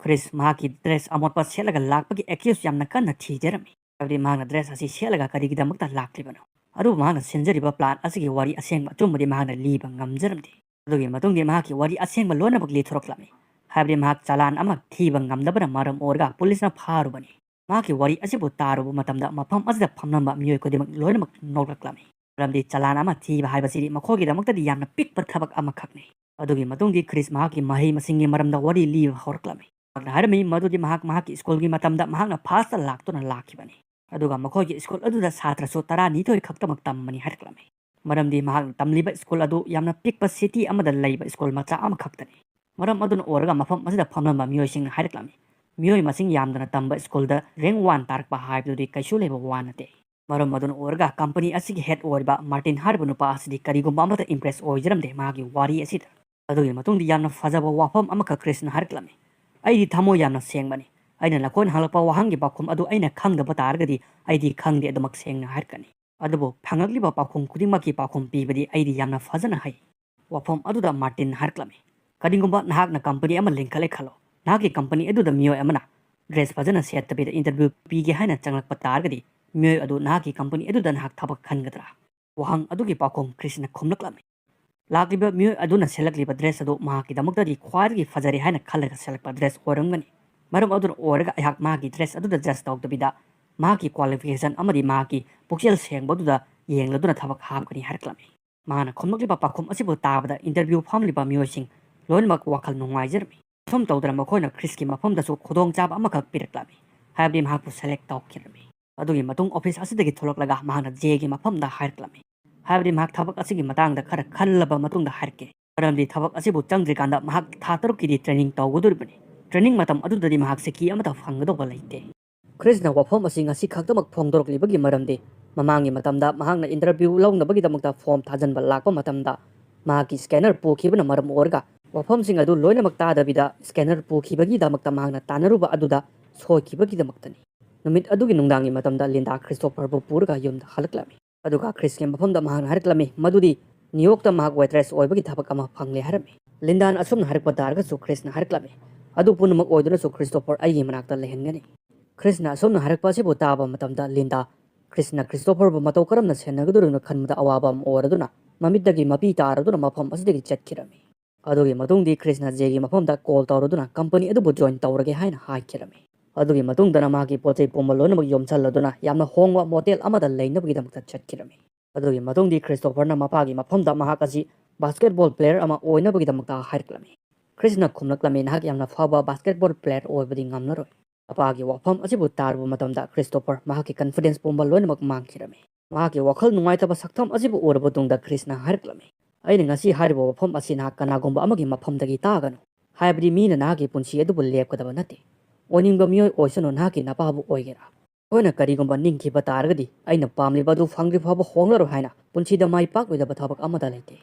ꯈ꯭ꯔꯤꯁ ꯃꯍꯥꯛꯀꯤ dress ꯑꯃꯣꯠꯄ ꯁꯦꯠꯂꯒ ꯂꯥꯛꯄꯒꯤ excuse ꯌꯥꯝꯅ ꯀꯟꯅ ꯊꯤꯖꯔꯝꯃꯤ꯫ ꯍꯥꯏꯕꯗꯤ ꯃꯍꯥꯛꯅ dress ꯑꯁꯤ ꯁꯦꯠꯂꯒ ꯀꯔꯤꯒꯤꯗꯃꯛꯇ ꯂꯥꯛꯂꯤꯕꯅꯣ? ꯑꯗꯨꯕꯨ ꯃꯍꯥꯛꯅ ꯁꯤꯟꯖꯔꯤꯕ plan ꯑꯁꯤꯒꯤ ꯋꯥꯔꯤ ꯑꯁꯦꯡꯕ ꯑꯆꯨꯝꯕꯗꯤ ꯃꯍꯥꯛꯅ ꯂꯤꯕ ꯉꯝꯖꯔꯝꯗꯦ꯫ ꯑꯗꯨꯒꯤ ꯃꯇꯨꯡꯗꯤ ꯃꯍꯥꯛꯀꯤ ꯋꯥꯔꯤ ꯑꯁꯦꯡꯕ ꯂꯣꯏꯅꯃꯛ ꯂꯤꯊꯣꯔꯛꯂꯝꯃꯤ꯫ ꯍꯥꯏꯕꯗꯤ ꯃꯍꯥꯛ ꯆꯂꯥꯟ ꯑꯃ ꯊꯤꯕ ꯉꯝꯗꯕꯅ ꯃꯔꯝ ꯑꯣꯏꯔꯒ ꯄꯨꯂꯤꯁꯅ ꯐꯥꯔꯨꯕꯅꯤ꯫ ꯃꯍꯥꯛꯀꯤ ꯋꯥꯔꯤ ꯑꯁꯤꯕꯨ ꯇꯥꯔꯨꯕ ꯃꯇꯝꯗ ꯃꯐꯝ ꯑꯁꯤꯗ ꯐꯝꯂꯝꯕ ꯃꯤꯑꯣꯏ ꯈꯨꯗꯤꯡꯃꯛ ꯂꯣꯏꯅꯃꯛ ꯅꯣꯛꯂꯛꯂꯝꯃꯤ꯫ ꯃꯔꯝꯗꯤ ꯆꯂꯥꯟ ꯑꯃ ꯊꯤꯕ ꯍꯥꯏꯕꯁꯤꯗꯤ ꯃꯈꯣꯏꯒꯤꯗꯃꯛꯇꯗꯤ ꯌꯥꯝꯅ ꯄꯤꯛꯄ ꯊꯕꯛ ꯑꯃꯈꯛꯅꯤ꯫ ꯑꯗꯨꯒꯤ ꯃꯇꯨꯡꯗꯤ ꯈ꯭ꯔꯤꯁ ꯃꯍꯥꯛꯀꯤ ꯃꯍꯩ ꯃꯁꯤꯡꯒꯤ ꯃꯔꯝꯗ ꯋꯥꯔꯤ ꯂꯤꯕ ꯍꯧꯔꯛꯂꯝꯃꯤ꯫ ꯃꯍꯥꯛꯅ ꯍꯥꯏꯔꯝꯃꯤ ꯃꯗꯨꯗꯤ ꯃꯍꯥꯛ ꯃꯍꯥꯛꯀꯤ ꯁ꯭ꯀꯨꯜꯒꯤ ꯃꯇꯝꯗ ꯃꯍꯥꯛꯅ first ꯂꯥꯛꯇꯨꯅ ꯂꯥꯛꯈꯤꯕꯅꯤ꯫ ꯑꯗꯨꯒ ꯃꯈꯣꯏꯒꯤ ꯁ꯭ꯀꯨꯜ ꯑꯗꯨꯗ ꯁꯥꯇ꯭ꯔꯁꯨ ꯇꯔꯥꯅꯤꯊꯣꯏ ꯈꯛꯇꯃꯛ ꯇꯝꯕꯅꯤ ꯍꯥꯏꯔꯛꯂꯝꯃꯤ꯫ ꯃꯔꯝꯗꯤ ꯃꯍꯥꯛꯅ ꯇꯝꯂꯤꯕ ꯁ꯭ꯀꯨꯜ ꯑꯗꯨ ꯌꯥꯝꯅ ꯄꯤꯛꯄ city ꯑꯃꯗ ꯂꯩꯕ ꯁ꯭ꯀꯨꯜ ꯃꯆꯥ ꯑꯃꯈꯛꯇꯅꯤ꯫ ꯃꯔꯝ ꯑꯗꯨꯅ ꯑꯣꯏꯔꯒ ꯃꯐꯝ ꯑꯁꯤꯗ ꯐꯝꯂꯝꯕ ꯃꯤꯑꯣꯏꯁꯤꯡꯅ ꯍꯥꯏꯔꯛꯂꯝꯃꯤ, ꯃꯤꯑꯣꯏ ꯃꯁꯤꯡ ꯌꯥꯝꯗꯅ ꯇꯝꯕ ꯁ꯭ꯀꯨꯜꯗ rank one ꯇꯥꯔꯛꯄ ꯍꯥꯏꯕꯗꯨꯗꯤ ꯀꯩꯁꯨ ꯂꯩꯕ ꯋꯥ ꯅꯠꯇꯦ꯫ ꯃꯔꯝ ꯑꯗꯨꯅ ꯑꯣꯏꯔꯒ ꯀꯝꯄꯅꯤ ꯑꯁꯤꯒꯤ ꯍꯦꯗ ꯑꯣꯏꯔꯤꯕ ꯃꯥꯔꯇꯤꯟ ꯍꯥꯏꯔꯤꯕ ꯅꯨꯄꯥ ꯑꯁꯤꯗꯤ ꯀꯔꯤꯒꯨꯝꯕ ꯑꯃꯠꯇ ꯏꯝꯄ꯭ꯔꯦꯁ ꯑꯣꯏꯖꯔꯝꯗꯦ ꯃꯥꯒꯤ ꯋꯥꯔꯤ ꯑꯁꯤꯗ꯫ ꯑꯗꯨꯒꯤ ꯃꯇꯨꯡꯗ ꯌꯥꯝꯅ ꯐꯖꯕ ꯋꯥꯐꯝ ꯑꯃꯈꯛ ꯀ꯭ꯔꯤꯁꯅ ꯍꯥꯏꯔꯛꯂꯝꯃꯤ꯫ "ꯑꯩꯗꯤ ꯊꯃꯣꯏ ꯌꯥꯝꯅ ꯁꯦꯡꯕꯅꯤ꯫ ꯑꯩꯅ ꯅꯈꯣꯏꯅ ꯍꯪꯂꯛꯄ ꯋꯥꯍꯪꯒꯤ ꯄꯥꯎꯈꯨꯝ ꯑꯗꯨ ꯑꯩꯅ ꯈꯪꯗꯕ ꯇꯥꯔꯒꯗꯤ ꯑꯩꯗꯤ ꯈꯪꯗꯦ ꯑꯗꯨꯃꯛ ꯁꯦꯡꯅ ꯍꯥꯏꯔꯛꯀꯅꯤ꯫ ꯑꯗꯨꯕꯨ ꯐꯪꯂꯛꯂꯤꯕ ꯄꯥꯎꯈꯨꯝ ꯈꯨꯗꯤꯡꯃꯛꯀꯤ ꯄꯥꯎꯈꯨꯝ ꯄꯤꯕꯗꯤ ꯑꯩꯗꯤ ꯌꯥꯝꯅ ꯐꯖꯅ ꯍꯩ꯫ ꯋꯥꯐꯝ ꯑꯗꯨꯗ ꯃꯥꯔꯇꯤꯟ ꯍꯥꯏꯔꯛꯂꯝꯃꯤ, "ꯀꯔꯤꯒꯨꯝꯕ ꯅꯍꯥꯛꯅ ꯀꯝꯄꯅꯤ ꯑꯃ ꯂꯤꯡꯈꯠꯂꯦ ꯈꯜꯂꯣ꯫ ꯅꯍꯥꯛꯀꯤ ꯀꯝꯄꯅꯤ ꯑꯗꯨꯗ ꯃꯤꯑꯣꯏ ꯑꯃꯅ ꯗ꯭ꯔꯦꯁ ꯐꯖꯅ ꯁꯦꯠꯇꯕꯤꯗ ꯏꯟꯇꯔꯚ꯭ꯌꯨ ꯄꯤꯒꯦ ꯍꯥꯏꯅ ꯆꯪꯂꯛꯄ ꯇꯥꯔꯒꯗꯤ ꯃꯤꯑꯣꯏ ꯑꯗꯨ ꯅꯍꯥꯛꯀꯤ ꯀꯝꯄꯅꯤ ꯑꯗꯨꯗ ꯅꯍꯥꯛ ꯊꯕꯛ ꯈꯟꯒꯗ꯭ꯔꯥ?" ꯋꯥꯍꯪ ꯑꯗꯨꯒꯤ ꯄꯥꯎꯈꯨꯝ ꯀ꯭ꯔꯤꯁꯅ ꯈꯨꯝꯂꯛꯂꯝꯃꯤ, "ꯂꯥꯛꯂꯤꯕ ꯃꯤꯑꯣꯏ ꯑꯗꯨꯅ ꯁꯦꯠꯂꯛꯂꯤꯕ ꯗ꯭ꯔꯦꯁ ꯑꯗꯨ ꯃꯍꯥꯛꯀꯤꯗꯃꯛꯇꯗꯤ ꯈ꯭ꯋꯥꯏꯗꯒꯤ ꯐꯖꯔꯦ ꯍꯥꯏꯅ ꯈꯜꯂꯒ ꯁꯦꯠꯂꯛꯄ ꯗ꯭ꯔꯦꯁ ꯑꯣꯏꯔꯝꯒꯅꯤ꯫ ꯃꯔꯝ ꯑꯗꯨꯅ ꯑꯣꯏꯔꯒ ꯑꯩꯍꯥꯛ ꯃꯍꯥꯛꯀꯤ ꯗ꯭ꯔꯦꯁ ꯑꯗꯨꯗ ꯖꯁ ꯇꯧꯗꯕꯤꯗ ꯃꯍꯥꯛꯀꯤ ꯀ꯭ꯋꯥꯂꯤꯐꯤꯀꯦꯁꯟ ꯑꯃꯗꯤ ꯃꯍꯥꯛꯀꯤ ꯄꯨꯛꯆꯦꯜ ꯁꯦꯡꯕꯗꯨꯗ ꯌꯦꯡꯂꯗꯨꯅ ꯊꯕꯛ ꯍꯥꯞꯀꯅꯤ" ꯍꯥꯏꯔꯛꯂꯝꯃꯤ꯫ ꯃꯍꯥꯛꯅ ꯈꯨꯝꯂꯛꯂꯤꯕ ꯄꯥꯎꯈꯨꯝ ꯑꯁꯤꯕꯨ ꯇꯥꯕꯗ ꯏꯟꯇꯔꯚ꯭ꯌꯨ ꯐꯝꯂꯤꯕ ꯃꯤꯑꯣꯏꯁꯤꯡ ꯂꯣꯏꯅꯃꯛ ꯋꯥꯈꯜ ꯅꯨꯡꯉꯥꯏꯖꯔꯝꯃꯤ꯫ ꯑꯁꯨꯝ ꯇꯧꯗꯅ ꯃꯈꯣꯏꯅ ꯀ꯭ꯔꯤꯁꯀꯤ ꯃꯐꯝꯗꯁꯨ ꯈꯨꯗꯣꯡꯆꯥꯕ ꯑꯃꯈꯛ ꯄꯤꯔꯛꯂꯝꯃꯤ, ꯍꯥꯏꯕꯗꯤ ꯃꯍꯥꯛꯄꯨ ꯁꯦꯂꯦꯛ ꯇꯧꯈꯤꯔꯝꯃꯤ꯫ ꯑꯗꯨꯒꯤ ꯃꯇꯨꯡ ꯑꯣꯐꯤꯁ ꯑꯁꯤꯗꯒꯤ ꯊꯣꯛꯂꯛꯂꯒ ꯃꯍꯥꯛꯅ ꯖꯦꯒꯤ ꯃꯐꯝꯗ ꯍꯥꯏꯔꯛꯂꯝꯃꯤ, ꯍꯥꯏꯕꯗꯤ ꯃꯍꯥꯛ ꯊꯕꯛ ꯑꯁꯤꯒꯤ ꯃꯇꯥꯡꯗ ꯈꯔ ꯈꯜꯂꯕ ꯃꯇꯨꯡꯗ ꯍꯥꯏꯔꯛꯀꯦ, ꯃꯔꯝꯗꯤ ꯊꯕꯛ ꯑꯁꯤꯕꯨ ꯆꯪꯗ꯭ꯔꯤꯀꯥꯟꯗ ꯃꯍꯥꯛ ꯊꯥ ꯇꯔꯨꯛꯀꯤꯗꯤ ꯇ꯭ꯔꯦꯅꯤꯡ ꯇꯧꯒꯗꯧꯔꯤꯕꯅꯤ꯫ ꯇ꯭ꯔꯦꯅꯤꯡ ꯃꯇꯝ ꯑꯗꯨꯗꯗꯤ ꯃꯍꯥꯛ ꯁꯤꯀꯤ ꯑꯃꯠꯇ ꯐꯪꯒꯗꯧꯕ ꯂꯩꯇꯦ꯫ ꯈ꯭ꯔꯤꯁꯅ ꯋꯥꯐꯝ ꯑꯁꯤ ꯉꯁꯤ ꯈꯛꯇꯃꯛ ꯐꯣꯡꯗꯣꯔꯛꯂꯤꯕꯒꯤ ꯃꯔꯝꯗꯤ ꯃꯃꯥꯡꯒꯤ ꯃꯇꯝꯗ ꯃꯍꯥꯛꯅ ꯏꯟꯇꯔꯚ꯭ꯌꯨ ꯂꯧꯅꯕꯒꯤꯗꯃꯛꯇ ꯐꯣꯔꯝ ꯊꯥꯖꯤꯟꯕ ꯂꯥꯛꯄ ꯃꯇꯝꯗ ꯃꯍꯥꯛꯀꯤ ꯁ꯭ꯀꯦꯅꯔ ꯄꯨꯈꯤꯕꯅ ꯃꯔꯝ ꯑꯣꯏꯔꯒ ꯋꯥꯐꯝꯁꯤꯡ ꯑꯗꯨ ꯂꯣꯏꯅꯃꯛ ꯇꯥꯗꯕꯤꯗ ꯁ꯭ꯀꯦꯅꯔ ꯄꯨꯈꯤꯕꯒꯤꯗꯃꯛꯇ ꯃꯍꯥꯛꯅ ꯇꯥꯟꯅꯔꯨꯕ ꯑꯗꯨꯗ ꯁꯣꯏꯈꯤꯕꯒꯤꯗꯃꯛꯇꯅꯤ꯫ ꯅꯨꯃꯤꯠ ꯑꯗꯨꯒꯤ ꯅꯨꯡꯗꯥꯡꯒꯤ ꯃꯇꯝꯗ ꯂꯤꯟꯗꯥ ꯈ꯭ꯔꯤꯁꯇꯣꯐꯔꯕꯨ ꯄꯨꯔꯒ ꯌꯨꯝꯗ ꯍꯜꯂꯛꯂꯝꯃꯤ꯫ ꯑꯗꯨꯒ ꯈ꯭ꯔꯤꯁꯀꯤ ꯃꯐꯝꯗ ꯃꯍꯥꯛꯅ ꯍꯥꯏꯔꯛꯂꯝꯃꯤ ꯃꯗꯨꯗꯤ ꯅ꯭ꯌꯨꯌꯣꯔꯛꯇ ꯃꯍꯥꯛ ꯋꯦꯇ꯭ꯔꯦꯁ ꯑꯣꯏꯕꯒꯤ ꯊꯕꯛ ꯑꯃ ꯐꯪꯂꯦ ꯍꯥꯏꯔꯝꯃꯤ꯫ ꯂꯤꯟꯗꯥꯅ ꯑꯁꯨꯝꯅ ꯍꯥꯏꯔꯛꯄ ꯇꯥꯔꯒꯁꯨ ꯈ꯭ꯔꯤꯁꯅ ꯍꯥꯏꯔꯛꯂꯝꯃꯤ꯫ ꯑꯗꯨ ꯄꯨꯝꯅꯃꯛ ꯑꯣꯏꯗꯨꯅꯁꯨ ꯈ꯭ꯔꯤꯁꯇꯣꯐꯔ ꯑꯩꯒꯤ ꯃꯅꯥꯛꯇ ꯂꯩꯍꯟꯒꯅꯤ꯫ ꯈ꯭ꯔꯤꯁꯅ ꯑꯁꯨꯝꯅ ꯍꯥꯏꯔꯛꯄ ꯑꯁꯤꯕꯨ ꯇꯥꯕ ꯃꯇꯝꯗ ꯂꯤꯟꯗꯥ ꯈ꯭ꯔꯤꯁꯅ ꯈ꯭ꯔꯤꯁꯇꯣꯐꯔꯕꯨ ꯃꯇꯧ ꯀꯔꯝꯅ ꯁꯦꯟꯅꯒꯗꯧꯔꯤꯕꯅꯣ ꯈꯟꯕꯗ ꯑꯋꯥꯕ ꯑꯃ ꯑꯣꯏꯔꯗꯨꯅ ꯃꯃꯤꯠꯇꯒꯤ ꯃꯄꯤ ꯇꯥꯔꯗꯨꯅ ꯃꯐꯝ ꯑꯁꯤꯗꯒꯤ ꯆꯠꯈꯤꯔꯝꯃꯤ꯫ ꯑꯗꯨꯒꯤ ꯃꯇꯨꯡꯗꯤ ꯈ꯭ꯔꯤꯁꯅ ꯖꯦꯒꯤ ꯃꯐꯝꯗ ꯀꯣꯜ ꯇꯧꯔꯗꯨꯅ ꯀꯝꯄꯅꯤ ꯑꯗꯨꯕꯨ ꯖꯣꯏꯟ ꯇꯧꯔꯒꯦ ꯍꯥꯏꯅ ꯍꯥꯏꯈꯤꯔꯝꯃꯤ꯫ ꯑꯗꯨꯒꯤ ꯃꯇꯨꯡꯗꯅ ꯃꯍꯥꯛꯀꯤ ꯄꯣꯠ ꯆꯩ ꯄꯨꯝꯕ ꯂꯣꯏꯅꯃꯛ ꯌꯣꯝꯁꯜꯂꯗꯨꯅ ꯌꯥꯝꯅ ꯍꯣꯡꯕ ꯃꯣꯇꯦꯜ ꯑꯃꯗ ꯂꯩꯅꯕꯒꯤꯗꯃꯛꯇ ꯆꯠꯈꯤꯔꯝꯃꯤ꯫ ꯑꯗꯨꯒꯤ ꯃꯇꯨꯡꯗꯤ ꯈ꯭ꯔꯤꯁꯇꯣꯐꯔꯅ ꯃꯄꯥꯒꯤ ꯃꯐꯝꯗ ꯃꯍꯥꯛ ꯑꯁꯤ ꯕꯥꯁꯀꯦꯠꯕꯣꯜ ꯄ꯭ꯂꯦꯌꯔ ꯑꯃ ꯑꯣꯏꯅꯕꯒꯤꯗꯃꯛꯇ ꯍꯥꯏꯔꯛꯂꯝꯃꯤ꯫ ꯈ꯭ꯔꯤꯁꯅ ꯈꯨꯝꯂꯛꯂꯝꯃꯤ, "ꯅꯍꯥꯛ ꯌꯥꯝꯅ ꯐꯕ ꯕꯥꯁꯀꯦꯠꯕꯣꯜ ꯄ꯭ꯂꯦꯌꯔ ꯑꯣꯏꯕꯗꯤ ꯉꯝꯂꯔꯣꯏ"꯫ ꯃꯄꯥꯒꯤ ꯋꯥꯐꯝ ꯑꯁꯤꯕꯨ ꯇꯥꯔꯨꯕ ꯃꯇꯝꯗ ꯈ꯭ꯔꯤꯁꯇꯣꯐꯔ ꯃꯍꯥꯛꯀꯤ ꯀꯟꯐꯤꯗꯦꯟꯁ ꯄꯨꯝꯕ ꯂꯣꯏꯅꯃꯛ ꯃꯥꯡꯈꯤꯔꯝꯃꯤ꯫ ꯃꯍꯥꯛꯀꯤ ꯋꯥꯈꯜ ꯅꯨꯡꯉꯥꯏꯇꯕ ꯁꯛꯇꯝ ꯑꯁꯤꯕꯨ ꯎꯔꯕ ꯃꯇꯨꯡꯗ ꯈ꯭ꯔꯤꯁꯅ ꯍꯥꯏꯔꯛꯂꯝꯃꯤ, "ꯑꯩꯅ ꯉꯁꯤ ꯍꯥꯏꯔꯤꯕ ꯋꯥꯐꯝ ꯑꯁꯤ ꯅꯍꯥꯛ ꯀꯅꯥꯒꯨꯝꯕ ꯑꯃꯒꯤ ꯃꯐꯝꯗꯒꯤ ꯇꯥꯒꯅꯨ, ꯍꯥꯏꯕꯗꯤ ꯃꯤꯅ ꯅꯍꯥꯛꯀꯤ ꯄꯨꯟꯁꯤ ꯑꯗꯨꯕꯨ ꯂꯦꯞꯀꯗꯕ ꯅꯠꯇꯦ꯫ ꯑꯣꯏꯅꯤꯡꯕ ꯃꯤꯑꯣꯏ ꯑꯣꯏꯁꯅꯨ, ꯅꯍꯥꯛꯀꯤ ꯅꯄꯥꯕꯨ ꯑꯣꯏꯒꯦꯔꯥ"꯫ ꯑꯩꯈꯣꯏꯅ ꯀꯔꯤꯒꯨꯝꯕ ꯅꯤꯡꯈꯤꯕ ꯇꯥꯔꯒꯗꯤ ꯑꯩꯅ ꯄꯥꯝꯂꯤꯕ ꯑꯗꯨ ꯐꯪꯗ꯭ꯔꯤ ꯐꯥꯎꯕ ꯍꯣꯡꯂꯔꯣꯏ ꯍꯥꯏꯅ ꯄꯨꯟꯁꯤꯗ ꯃꯥꯏ ꯄꯥꯛꯂꯣꯏꯗꯕ ꯊꯕꯛ ꯑꯃꯠꯇ ꯂꯩꯇꯦ꯫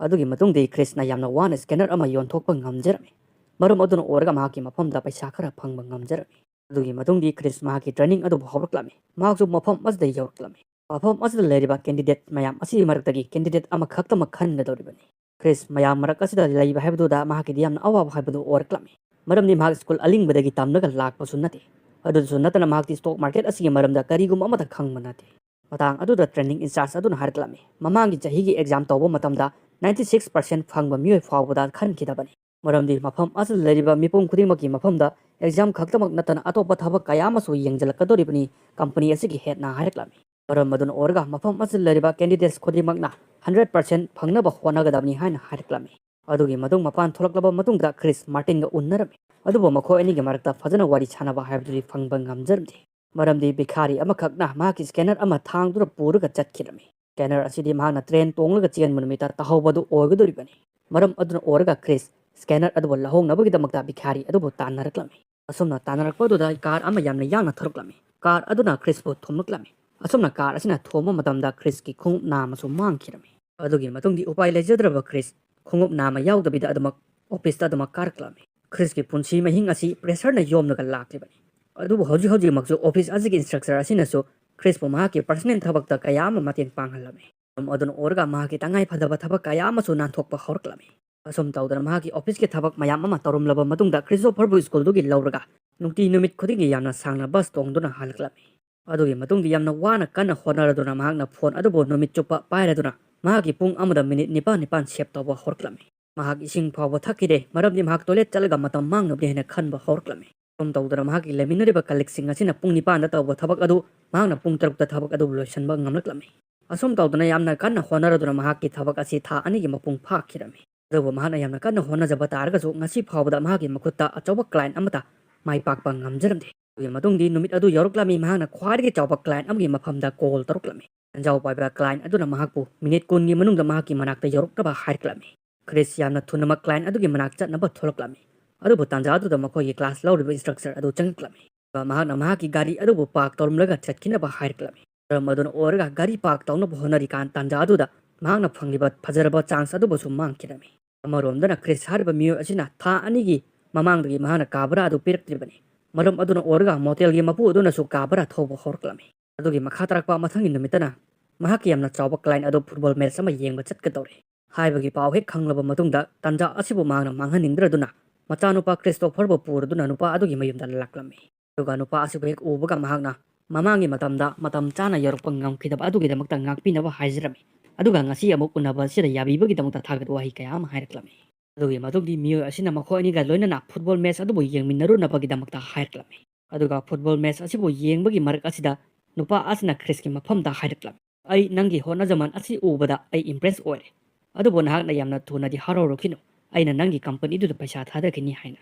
ꯑꯗꯨꯒꯤ ꯃꯇꯨꯡꯗꯤ ꯈ꯭ꯔꯤꯁꯅ ꯌꯥꯝꯅ ꯋꯥꯅ ꯁ꯭ꯀꯦꯅꯔ ꯑꯃ ꯌꯣꯟꯊꯣꯛꯄ ꯉꯝꯖꯔꯝꯃꯤ꯫ ꯃꯔꯝ ꯑꯗꯨꯅ ꯑꯣꯏꯔꯒ ꯃꯍꯥꯛꯀꯤ ꯃꯐꯝꯗ ꯄꯩꯁꯥ ꯈꯔ ꯐꯪꯕ ꯉꯝꯖꯔꯝꯃꯤ꯫ ꯑꯗꯨꯒꯤ ꯃꯇꯨꯡꯗꯤ ꯈ꯭ꯔꯤꯁ ꯃꯍꯥꯛꯀꯤ ꯇ꯭ꯔꯦꯅꯤꯡ ꯑꯗꯨꯕꯨ ꯍꯧꯔꯛꯂꯝꯃꯤ꯫ ꯃꯍꯥꯛꯁꯨ ꯃꯐꯝ ꯑꯁꯤꯗ ꯌꯧꯔꯛꯂꯝꯃꯤ꯫ ꯃꯐꯝ ꯑꯁꯤꯗ ꯂꯩꯔꯤꯕ ꯀꯦꯟꯗꯤꯗꯦꯠ ꯃꯌꯥꯝ ꯑꯁꯤꯒꯤ ꯃꯔꯛꯇꯒꯤ ꯀꯦꯟꯗꯤꯗꯦꯠ ꯑꯃꯈꯛꯇꯃꯛ ꯈꯟꯒꯗꯧꯔꯤꯕꯅꯤ꯫ ꯈ꯭ꯔꯤꯁ ꯃꯌꯥꯝ ꯃꯔꯛ ꯑꯁꯤꯗ ꯂꯩꯕ ꯍꯥꯏꯕꯗꯨꯗ ꯃꯍꯥꯛꯀꯤꯗꯤ ꯌꯥꯝꯅ ꯑꯋꯥꯕ ꯍꯥꯏꯕꯗꯨ ꯑꯣꯏꯔꯛꯂꯝꯃꯤ꯫ ꯃꯔꯝꯗꯤ ꯃꯍꯥꯛ ꯁ꯭ꯀꯨꯜ ꯑꯂꯤꯡꯕꯗꯒꯤ ꯇꯝꯂꯒ ꯂꯥꯛꯄꯁꯨ ꯅꯠꯇꯦ꯫ ꯑꯗꯨꯁꯨ ꯅꯠꯇꯅ ꯃꯍꯥꯛꯇꯤ ꯁ꯭ꯇꯣꯛ ꯃꯥꯔꯀꯦꯠ ꯑꯁꯤꯒꯤ ꯃꯔꯝꯗ ꯀꯔꯤꯒꯨꯝꯕ ꯑꯃꯠꯇ ꯈꯪꯕ ꯅꯠꯇꯦ꯫ ꯃꯇꯥꯡ ꯑꯗꯨꯗ ꯇ꯭ꯔꯦꯅꯤꯡ ꯏꯟꯆꯥꯔꯖ ꯑꯗꯨꯅ ꯍꯥꯏꯔꯛꯂꯝꯃꯤ, ꯃꯃꯥꯡꯒꯤ ꯆꯍꯤꯒꯤ ꯑꯦꯛꯖꯥꯝ ꯇꯧꯕ ꯃꯇꯝꯗ ꯅꯥꯏꯟꯇꯤ ꯁꯤꯛꯁ ꯄꯥꯔꯁꯦꯟ ꯐꯪꯕ ꯃꯤꯑꯣꯏ ꯐꯥꯎꯕꯗ ꯈꯟꯈꯤꯗꯕꯅꯤ꯫ ꯃꯔꯝꯗꯤ ꯃꯐꯝ ꯑꯁꯤꯗ ꯂꯩꯔꯤꯕ ꯃꯤꯄꯨꯝ ꯈꯨꯗꯤꯡꯃꯛꯀꯤ ꯃꯐꯝꯗ ꯑꯦꯛꯖꯥꯝ ꯈꯛꯇꯃꯛ ꯅꯠꯇꯅ ꯑꯇꯣꯞꯄ ꯊꯕꯛ ꯀꯌꯥ ꯑꯃꯁꯨ ꯌꯦꯡꯁꯤꯜꯂꯛꯀꯗꯧꯔꯤꯕꯅꯤ, ꯀꯝꯄꯅꯤ ꯑꯁꯤꯒꯤ ꯍꯦꯠꯅ ꯍꯥꯏꯔꯛꯂꯝꯃꯤ꯫ ꯃꯔꯝ ꯑꯗꯨꯅ ꯑꯣꯏꯔꯒ ꯃꯐꯝ ꯑꯁꯤꯗ ꯂꯩꯔꯤꯕ ꯀꯦꯟꯗꯤꯗꯦꯠꯁ ꯈꯨꯗꯤꯡꯃꯛꯅ ꯍꯟꯗ꯭ꯔꯦꯠ ꯄꯥꯔꯁꯦꯟ ꯐꯪꯅꯕ ꯍꯣꯠꯅꯒꯗꯕꯅꯤ ꯍꯥꯏꯅ ꯍꯥꯏꯔꯛꯂꯝꯃꯤ꯫ ꯑꯗꯨꯒꯤ ꯃꯇꯨꯡ ꯃꯄꯥꯟ ꯊꯣꯛꯂꯛꯂꯕ ꯃꯇꯨꯡꯗ ꯈ꯭ꯔꯤꯁ ꯃꯥꯔꯇꯤꯟꯒ ꯎꯅꯔꯝꯃꯤ꯫ ꯑꯗꯨꯕꯨ ꯃꯈꯣꯏ ꯑꯅꯤꯒꯤ ꯃꯔꯛꯇ ꯐꯖꯅ ꯋꯥꯔꯤ ꯁꯥꯟꯅꯕ ꯍꯥꯏꯕꯗꯨꯗꯤ ꯐꯪꯕ ꯉꯝꯖꯔꯝꯗꯦ꯫ ꯃꯔꯝꯗꯤ ꯚꯤꯈꯥꯔꯤ ꯑꯃꯈꯛꯅ ꯃꯍꯥꯛꯀꯤ ꯁ꯭ꯀꯦꯅꯔ ꯑꯃ ꯊꯥꯡꯗꯨꯅ ꯄꯨꯔꯒ ꯆꯠꯈꯤꯔꯝꯃꯤ꯫ ꯁ꯭ꯀꯦꯅꯔ ꯑꯁꯤꯗꯤ ꯃꯍꯥꯛꯅ ꯇ꯭ꯔꯦꯟ ꯇꯣꯡꯂꯒ ꯆꯦꯟꯕ ꯅꯨꯃꯤꯠꯇ ꯇꯥꯍꯧꯕ ꯑꯗꯨ ꯑꯣꯏꯒꯗꯧꯔꯤꯕꯅꯤ꯫ ꯃꯔꯝ ꯑꯗꯨꯅ ꯑꯣꯏꯔꯒ ꯈ꯭ꯔꯤꯁ ꯁ꯭ꯀꯦꯅꯔ ꯑꯗꯨꯕꯨ ꯂꯧꯍꯧꯅꯕꯒꯤꯗꯃꯛꯇ ꯚꯤꯈꯥꯔꯤ ꯑꯗꯨꯕꯨ ꯇꯥꯟꯅꯔꯛꯂꯝꯃꯤ꯫ ꯑꯁꯨꯝꯅ ꯇꯥꯟꯅꯔꯛꯄ ꯑꯗꯨꯗ ꯀꯥꯔ ꯑꯃ ꯌꯥꯝꯅ ꯌꯥꯡꯅ ꯊꯧꯔꯛꯂꯝꯃꯤ꯫ ꯀꯥꯔ ꯑꯗꯨꯅ ꯈ꯭ꯔꯤꯁꯄꯨ ꯊꯣꯝꯂꯛꯂꯝꯃꯤ꯫ ꯑꯁꯨꯝꯅ ꯀꯥꯔ ꯑꯁꯤꯅ ꯊꯣꯝꯕ ꯃꯇꯝꯗ ꯈ꯭ꯔꯤꯁꯀꯤ ꯈꯣꯡꯎꯞ ꯅꯥꯝꯃꯁꯨ ꯃꯥꯡꯈꯤꯔꯝꯃꯤ꯫ ꯑꯗꯨꯒꯤ ꯃꯇꯨꯡꯗꯤ ꯎꯄꯥꯏ ꯂꯩꯖꯗ꯭ꯔꯕ ꯈ꯭ꯔꯤꯁ ꯈꯣꯡꯎꯞ ꯅꯥꯝꯃ ꯌꯥꯎꯗꯕꯤꯗ ꯑꯗꯨꯃꯛ ꯑꯣꯐꯤꯁꯇ ꯑꯗꯨꯃꯛ ꯀꯥꯔꯛꯂꯝꯃꯤ꯫ ꯈ꯭ꯔꯤꯁꯀꯤ ꯄꯨꯟꯁꯤ ꯃꯍꯤꯡ ꯑꯁꯤ ꯄ꯭ꯔꯦꯁꯔꯅ ꯌꯣꯝꯂꯒ ꯂꯥꯛꯂꯤꯕꯅꯤ꯫ ꯑꯗꯨꯕꯨ ꯍꯧꯖꯤꯛ ꯍꯧꯖꯤꯛꯃꯛꯁꯨ ꯑꯣꯐꯤꯁ ꯑꯁꯤꯒꯤ ꯏꯟꯁꯇ꯭ꯔꯛꯆꯔ ꯑꯁꯤꯅꯁꯨ ꯈ꯭ꯔꯤꯁꯄꯨ ꯃꯍꯥꯛꯀꯤ ꯄꯔꯁꯅꯦꯜ ꯊꯕꯛꯇ ꯀꯌꯥ ꯑꯃ ꯃꯇꯦꯡ ꯄꯥꯡꯍꯜꯂꯝꯃꯤ꯫ ꯃꯔꯝ ꯑꯗꯨꯅ ꯑꯣꯏꯔꯒ ꯃꯍꯥꯛꯀꯤ ꯇꯉꯥꯏ ꯐꯗꯕ ꯊꯕꯛ ꯀꯌꯥ ꯑꯃꯁꯨ ꯅꯥꯟꯊꯣꯛꯄ ꯍꯧꯔꯛꯂꯝꯃꯤ꯫ ꯑꯁꯨꯝ ꯇꯧꯗꯅ ꯃꯍꯥꯛꯀꯤ ꯑꯣꯐꯤꯁꯀꯤ ꯊꯕꯛ ꯃꯌꯥꯝ ꯑꯃ ꯇꯧꯔꯝꯂꯕ ꯃꯇꯨꯡꯗ ꯈ꯭ꯔꯤꯁꯇꯣꯐꯔꯕꯨ ꯁ꯭ꯀꯨꯜꯗꯨꯒꯤ ꯂꯧꯔꯒ ꯅꯨꯡꯇꯤ ꯅꯨꯃꯤꯠ ꯈꯨꯗꯤꯡꯒꯤ ꯌꯥꯝꯅ ꯁꯥꯡꯅ ꯕꯁ ꯇꯣꯡꯗꯨꯅ ꯍꯜꯂꯛꯂꯝꯃꯤ꯫ ꯑꯗꯨꯒꯤ ꯃꯇꯨꯡꯗꯤ ꯌꯥꯝꯅ ꯋꯥꯅ ꯀꯟꯅ ꯍꯣꯠꯅꯔꯗꯨꯅ ꯃꯍꯥꯛꯅ ꯐꯣꯟ ꯑꯗꯨꯕꯨ ꯅꯨꯃꯤꯠ ꯆꯨꯞꯄ ꯄꯥꯏꯔꯗꯨꯅ ꯃꯍꯥꯛꯀꯤ ꯄꯨꯡ ꯑꯃꯗ ꯃꯤꯅꯤꯠ ꯅꯤꯄꯥꯟ ꯅꯤꯄꯥꯟ ꯁꯦꯞ ꯇꯧꯕ ꯍꯧꯔꯛꯂꯝꯃꯤ꯫ ꯃꯍꯥꯛ ꯏꯁꯤꯡ ꯐꯥꯎꯕ ꯊꯛꯈꯤꯗꯦ, ꯃꯔꯝꯗꯤ ꯃꯍꯥꯛ ꯇꯣꯏꯂꯦꯠ ꯆꯠꯂꯒ ꯃꯇꯝ ꯃꯥꯡꯅꯕꯅꯤ ꯍꯥꯏꯅ ꯈꯟꯕ ꯍꯧꯔꯛꯂꯝꯃꯤ꯫ ꯑꯁꯨꯝ ꯇꯧꯗꯅ ꯃꯍꯥꯛꯀꯤ ꯂꯩꯃꯤꯟꯅꯔꯤꯕ ꯀꯂꯤꯛꯁꯤꯡ ꯑꯁꯤꯅ ꯄꯨꯡ ꯅꯤꯄꯥꯟꯗ ꯇꯧꯕ ꯊꯕꯛ ꯑꯗꯨ ꯃꯍꯥꯛꯅ ꯄꯨꯡ ꯇꯔꯨꯛꯇ ꯊꯕꯛ ꯑꯗꯨ ꯂꯣꯏꯁꯤꯟꯕ ꯉꯝꯂꯛꯂꯝꯃꯤ꯫ ꯑꯁꯨꯝ ꯇꯧꯗꯅ ꯌꯥꯝꯅ ꯀꯟꯅ ꯍꯣꯠꯅꯔꯗꯨꯅ ꯃꯍꯥꯛꯀꯤ ꯊꯕꯛ ꯑꯁꯤ ꯊꯥ ꯑꯅꯤꯒꯤ ꯃꯄꯨꯡ ꯐꯥꯈꯤꯔꯝꯃꯤ꯫ ꯑꯗꯨꯕꯨ ꯃꯍꯥꯛꯅ ꯌꯥꯝꯅ ꯀꯟꯅ ꯍꯣꯠꯅꯖꯕ ꯇꯥꯔꯒꯁꯨ ꯉꯁꯤ ꯐꯥꯎꯕꯗ ꯃꯍꯥꯛꯀꯤ ꯃꯈꯨꯠꯇ ꯑꯆꯧꯕ ꯀ꯭ꯂꯥꯏꯟ ꯑꯃꯠꯇ ꯃꯥꯏ ꯄꯥꯛꯄ ꯉꯝꯖꯔꯝꯗꯦ꯫ ꯑꯗꯨꯒꯤ ꯃꯇꯨꯡꯗꯤ ꯅꯨꯃꯤꯠ ꯑꯗꯨ ꯌꯧꯔꯛꯂꯝꯃꯤ, ꯃꯍꯥꯛꯅ ꯈ꯭ꯋꯥꯏꯗꯒꯤ ꯆꯥꯎꯕ ꯀ꯭ꯂꯥꯏꯟ ꯑꯃꯒꯤ ꯃꯐꯝꯗ ꯀꯣꯜ ꯇꯧꯔꯛꯂꯝꯃꯤ꯫ ꯁꯦꯟꯖꯥꯎ ꯄꯥꯏꯕ ꯀ꯭ꯂꯥꯏꯟ ꯑꯗꯨꯅ ꯃꯍꯥꯛꯄꯨ ꯃꯤꯅꯤꯠ ꯀꯨꯟꯒꯤ ꯃꯅꯨꯡꯗ ꯃꯍꯥꯛꯀꯤ ꯃꯅꯥꯛꯇ ꯌꯧꯔꯛꯅꯕ ꯍꯥꯏꯔꯛꯂꯝꯃꯤ꯫ ꯈ꯭ꯔꯤꯁ ꯌꯥꯝꯅ ꯊꯨꯅꯃꯛ ꯀ꯭ꯂꯥꯏꯟ ꯑꯗꯨꯒꯤ ꯃꯅꯥꯛ ꯆꯠꯅꯕ ꯊꯣꯛꯂꯛꯂꯝꯃꯤ꯫ ꯑꯗꯨꯕꯨ ꯇꯥꯟꯖꯥ ꯑꯗꯨꯗ ꯃꯈꯣꯏꯒꯤ ꯀ꯭ꯂꯥꯁ ꯂꯧꯔꯤꯕ ꯏꯟꯁꯇ꯭ꯔꯛꯇꯔ ꯑꯗꯨ ꯆꯪꯂꯛꯂꯝꯃꯤ꯫ ꯃꯍꯥꯛꯅ ꯃꯍꯥꯛꯀꯤ ꯒꯥꯔꯤ ꯑꯗꯨꯕꯨ ꯄꯥꯔꯛ ꯇꯧꯔꯝꯂꯒ ꯆꯠꯈꯤꯅꯕ ꯍꯥꯏꯔꯛꯂꯝꯃꯤ꯫ ꯃꯔꯝ ꯑꯗꯨꯅ ꯑꯣꯏꯔꯒ ꯒꯥꯔꯤ ꯄꯥꯔꯛ ꯇꯧꯅꯕ ꯍꯣꯠꯅꯔꯤꯀꯥꯟ ꯇꯥꯟꯖꯥ ꯑꯗꯨꯗ ꯃꯍꯥꯛꯅ ꯐꯪꯂꯤꯕ ꯐꯖꯔꯕ ꯆꯥꯟꯁ ꯑꯗꯨꯕꯨꯁꯨ ꯃꯥꯡꯈꯤꯔꯝꯃꯤ꯫ ꯑꯃꯔꯣꯝꯗꯅ ꯈ꯭ꯔꯤꯁ ꯍꯥꯏꯔꯤꯕ ꯃꯤꯑꯣꯏ ꯑꯁꯤꯅ ꯊꯥ ꯑꯅꯤꯒꯤ ꯃꯃꯥꯡꯗꯒꯤ ꯃꯍꯥꯛꯅ ꯀꯥ ꯚꯔꯥ ꯑꯗꯨ ꯄꯤꯔꯛꯇ꯭ꯔꯤꯕꯅꯤ꯫ ꯃꯔꯝ ꯑꯗꯨꯅ ꯑꯣꯏꯔꯒ ꯃꯣꯇꯦꯜꯒꯤ ꯃꯄꯨ ꯑꯗꯨꯅꯁꯨ ꯀꯥ ꯚꯔꯥ ꯊꯧꯕ ꯍꯧꯔꯛꯂꯝꯃꯤ꯫ ꯑꯗꯨꯒꯤ ꯃꯈꯥ ꯇꯥꯔꯛꯄ ꯃꯊꯪꯒꯤ ꯅꯨꯃꯤꯠꯇꯅ ꯃꯍꯥꯛꯀꯤ ꯌꯥꯝꯅ ꯆꯥꯎꯕ ꯀ꯭ꯂꯥꯏꯟ ꯑꯗꯨ ꯐꯨꯠꯕꯣꯜ ꯃꯦꯠꯆ ꯑꯃ ꯌꯦꯡꯕ ꯆꯠꯀꯗꯧꯔꯦ ꯍꯥꯏꯕꯒꯤ ꯄꯥꯎ ꯍꯦꯛ ꯈꯪꯂꯕ ꯃꯇꯨꯡꯗ ꯇꯥꯟꯖꯥ ꯑꯁꯤꯕꯨ ꯃꯍꯥꯛꯅ ꯃꯥꯡꯍꯟꯅꯤꯡꯗ꯭ꯔꯗꯨꯅ ꯃꯆꯥꯅꯨꯄꯥ ꯈ꯭ꯔꯤꯁꯇꯣꯐꯔꯕꯨ ꯄꯨꯔꯗꯨꯅ ꯅꯨꯄꯥ ꯑꯗꯨꯒꯤ ꯃꯌꯨꯝꯗ ꯂꯥꯛꯂꯝꯃꯤ꯫ ꯑꯗꯨꯒ ꯅꯨꯄꯥ ꯑꯁꯤꯕꯨ ꯍꯦꯛ ꯎꯕꯒ ꯃꯍꯥꯛꯅ ꯃꯃꯥꯡꯒꯤ ꯃꯇꯝꯗ ꯃꯇꯝ ꯆꯥꯅ ꯌꯧꯔꯛꯄ ꯉꯝꯈꯤꯗꯕ ꯑꯗꯨꯒꯤꯗꯃꯛꯇ ꯉꯥꯛꯄꯤꯅꯕ ꯍꯥꯏꯖꯔꯝꯃꯤ꯫ ꯑꯗꯨꯒ ꯉꯁꯤ ꯑꯃꯨꯛ ꯎꯅꯕ ꯑꯁꯤꯗ ꯌꯥꯕꯤꯕꯒꯤꯗꯃꯛꯇ ꯊꯥꯒꯠ ꯋꯥꯍꯩ ꯀꯌꯥ ꯑꯃ ꯍꯥꯏꯔꯛꯂꯝꯃꯤ꯫ ꯑꯗꯨꯒꯤ ꯃꯇꯨꯡꯗꯤ ꯃꯤꯑꯣꯏ ꯑꯁꯤꯅ ꯃꯈꯣꯏ ꯑꯅꯤꯒ ꯂꯣꯏꯅꯅ ꯐꯨꯠꯕꯣꯜ ꯃꯦꯠꯆ ꯑꯗꯨꯕꯨ ꯌꯦꯡꯃꯤꯟꯅꯔꯨꯅꯕꯒꯤꯗꯃꯛꯇ ꯍꯥꯏꯔꯛꯂꯝꯃꯤ꯫ ꯑꯗꯨꯒ ꯐꯨꯠꯕꯣꯜ ꯃꯦꯠꯆ ꯑꯁꯤꯕꯨ ꯌꯦꯡꯕꯒꯤ ꯃꯔꯛ ꯑꯁꯤꯗ ꯅꯨꯄꯥ ꯑꯁꯤꯅ ꯈ꯭ꯔꯤꯁꯀꯤ ꯃꯐꯝꯗ ꯍꯥꯏꯔꯛꯂꯝꯃꯤ, "ꯑꯩ ꯅꯪꯒꯤ ꯍꯣꯠꯅꯖꯃꯟ ꯑꯁꯤ ꯎꯕꯗ ꯑꯩ ꯏꯝꯄ꯭ꯔꯦꯁ ꯑꯣꯏꯔꯦ, ꯑꯗꯨꯕꯨ ꯅꯍꯥꯛꯅ ꯌꯥꯝꯅ ꯊꯨꯅꯗꯤ ꯍꯔꯥꯎꯔꯨꯈꯤꯅꯨ, ꯑꯩꯅ ꯅꯪꯒꯤ ꯀꯝꯄꯅꯤꯗꯨꯗ ꯄꯩꯁꯥ ꯊꯥꯗꯈꯤꯅꯤ" ꯍꯥꯏꯅ꯫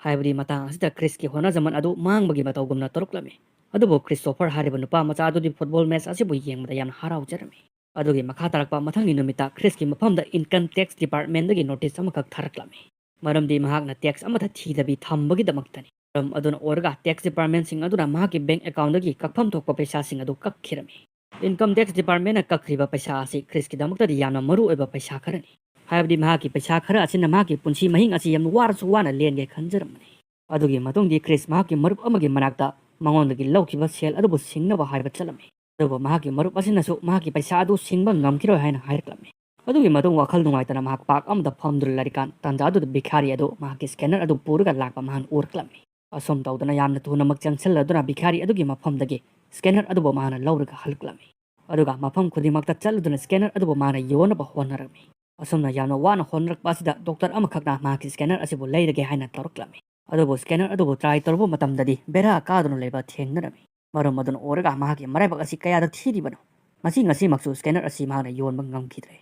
ꯍꯥꯏꯕꯗꯤ ꯃꯇꯥꯡ ꯑꯁꯤꯗ ꯈ꯭ꯔꯤꯁꯀꯤ ꯍꯣꯠꯅꯖꯃꯟ ꯑꯗꯨ ꯃꯥꯡꯕꯒꯤ ꯃꯇꯧꯒꯨꯝꯅ ꯇꯧꯔꯛꯂꯝꯃꯤ꯫ ꯑꯗꯨꯕꯨ ꯈ꯭ꯔꯤꯁꯇꯣꯐꯔ ꯍꯥꯏꯔꯤꯕ ꯅꯨꯄꯥ ꯃꯆꯥ ꯑꯗꯨꯗꯤ ꯐꯨꯠꯕꯣꯜ ꯃꯦꯠꯆ ꯑꯁꯤꯕꯨ ꯌꯦꯡꯕꯗ ꯌꯥꯝꯅ ꯍꯔꯥꯎꯖꯔꯝꯃꯤ꯫ ꯑꯗꯨꯒꯤ ꯃꯈꯥ ꯇꯥꯔꯛꯄ ꯃꯊꯪꯒꯤ ꯅꯨꯃꯤꯠꯇ ꯈ꯭ꯔꯤꯁꯀꯤ ꯃꯐꯝꯗ ꯏꯟꯀꯝ ꯇꯦꯛꯁ ꯗꯤꯄꯥꯔꯠꯃꯦꯟꯗꯒꯤ ꯅꯣꯇꯤꯁ ꯑꯃꯈꯛ ꯊꯥꯔꯛꯂꯝꯃꯤ꯫ ꯃꯔꯝꯗꯤ ꯃꯍꯥꯛꯅ ꯇꯦꯛꯁ ꯑꯃꯠꯇ ꯊꯤꯗꯕꯤ ꯊꯝꯕꯒꯤꯗꯃꯛꯇꯅꯤ꯫ ꯃꯔꯝ ꯑꯗꯨꯅ ꯑꯣꯏꯔꯒ ꯇꯦꯛꯁ ꯗꯤꯄꯥꯔꯠꯃꯦꯟꯁꯤꯡ ꯑꯗꯨꯅ ꯃꯍꯥꯛꯀꯤ ꯕꯦꯡꯛ ꯑꯦꯀꯥꯎꯟꯗꯒꯤ ꯀꯛꯐꯝ ꯊꯣꯛꯄ ꯄꯩꯁꯥꯁꯤꯡ ꯑꯗꯨ ꯀꯛꯈꯤꯔꯝꯃꯤ꯫ ꯏꯟꯀꯝ ꯇꯦꯛꯁ ꯗꯤꯄꯥꯔꯠꯃꯦꯟꯅ ꯀꯛꯈ꯭ꯔꯤꯕ ꯄꯩꯁꯥ ꯑꯁꯤ ꯈ꯭ꯔꯤꯁꯀꯤꯗꯃꯛꯇꯗꯤ ꯌꯥꯝꯅ ꯃꯔꯨ ꯑꯣꯏꯕ ꯄꯩꯁꯥ ꯈꯔꯅꯤ꯫ ꯍꯥꯏꯕꯗꯤ ꯃꯍꯥꯛꯀꯤ ꯄꯩꯁꯥ ꯈꯔ ꯑꯁꯤꯅ ꯃꯍꯥꯛꯀꯤ ꯄꯨꯟꯁꯤ ꯃꯍꯤꯡ ꯑꯁꯤ ꯌꯥꯝꯅ ꯋꯥꯔꯁꯨ ꯋꯥꯅ ꯂꯦꯟꯒꯦ ꯈꯟꯖꯔꯝꯕꯅꯤ꯫ ꯑꯗꯨꯒꯤ ꯃꯇꯨꯡꯗꯤ ꯈ꯭ꯔꯤꯁ ꯃꯍꯥꯛꯀꯤ ꯃꯔꯨꯞ ꯑꯃꯒꯤ ꯃꯅꯥꯛꯇ ꯃꯉꯣꯟꯗꯒꯤ ꯂꯧꯈꯤꯕ ꯁꯦꯜ ꯑꯗꯨꯕꯨ ꯁꯤꯡꯅꯕ ꯍꯥꯏꯕ ꯆꯠꯂꯝꯃꯤ꯫ ꯑꯗꯨꯕꯨ ꯃꯍꯥꯛꯀꯤ ꯃꯔꯨꯞ ꯑꯁꯤꯅꯁꯨ ꯃꯍꯥꯛꯀꯤ ꯄꯩꯁꯥ ꯑꯗꯨ ꯁꯤꯡꯕ ꯉꯝꯈꯤꯔꯣꯏ ꯍꯥꯏꯅ ꯍꯥꯏꯔꯛꯂꯝꯃꯤ꯫ ꯑꯗꯨꯒꯤ ꯃꯇꯨꯡ ꯋꯥꯈꯜ ꯅꯨꯡꯉꯥꯏꯇꯅ ꯃꯍꯥꯛ ꯄꯥꯔꯛ ꯑꯃꯗ ꯐꯝꯗꯨꯅ ꯂꯩꯔꯤꯀꯥꯟ ꯇꯥꯟꯖꯥ ꯑꯗꯨꯗ ꯚꯤꯈꯥꯔꯤ ꯑꯗꯨ ꯃꯍꯥꯛꯀꯤ ꯁ꯭ꯀꯦꯅꯔ ꯑꯗꯨ ꯄꯨꯔꯒ ꯂꯥꯛꯄ ꯃꯍꯥꯛꯅ ꯎꯔꯛꯂꯝꯃꯤ꯫ ꯑꯁꯨꯝ ꯇꯧꯗꯨꯅ ꯌꯥꯝꯅ ꯊꯨꯅꯃꯛ ꯆꯪꯁꯤꯜꯂꯗꯨꯅ ꯚꯤꯈꯥꯔꯤ ꯑꯗꯨꯒꯤ ꯃꯐꯝꯗꯒꯤ ꯁ꯭ꯀꯦꯅꯔ ꯑꯗꯨꯕꯨ ꯃꯍꯥꯛꯅ ꯂꯧꯔꯒ ꯍꯜꯂꯛꯂꯝꯃꯤ꯫ ꯑꯗꯨꯒ ꯃꯐꯝ ꯈꯨꯗꯤꯡꯃꯛꯇ ꯆꯠꯂꯗꯨꯅ ꯁ꯭ꯀꯦꯅꯔ ꯑꯗꯨꯕꯨ ꯃꯍꯥꯛꯅ ꯌꯣꯟꯅꯕ ꯍꯣꯠꯅꯔꯝꯃꯤ꯫ ꯑꯁꯨꯝꯅ ꯌꯥꯝꯅ ꯋꯥꯅ ꯍꯣꯠꯅꯔꯛꯄ ꯑꯁꯤꯗ ꯗꯣꯛꯇꯔ ꯑꯃꯈꯛꯅ ꯃꯍꯥꯛꯀꯤ ꯁ꯭ꯀꯦꯅꯔ ꯑꯁꯤꯕꯨ ꯂꯩꯔꯒꯦ ꯍꯥꯏꯅ ꯇꯧꯔꯛꯂꯝꯃꯤ꯫ ꯑꯗꯨꯕꯨ ꯁ꯭ꯀꯦꯅꯔ ꯑꯗꯨꯕꯨ ꯇ꯭ꯔꯥꯏ ꯇꯧꯔꯨꯕ ꯃꯇꯝꯗꯗꯤ ꯕꯦꯔꯥ ꯀꯥꯗꯨꯅ ꯂꯩꯕ ꯊꯦꯡꯅꯔꯝꯃꯤ꯫ ꯃꯔꯝ ꯑꯗꯨꯅ ꯑꯣꯏꯔꯒ ꯃꯍꯥꯛꯀꯤ ꯃꯔꯥꯏꯕꯛ ꯑꯁꯤ ꯀꯌꯥꯗ ꯊꯤꯔꯤꯕꯅꯣ, ꯉꯁꯤ ꯉꯁꯤꯃꯛꯁꯨ ꯁ꯭ꯀꯦꯅꯔ ꯑꯁꯤ ꯃꯍꯥꯛꯅ ꯌꯣꯟꯕ ꯉꯝꯈꯤꯗ꯭ꯔꯦ꯫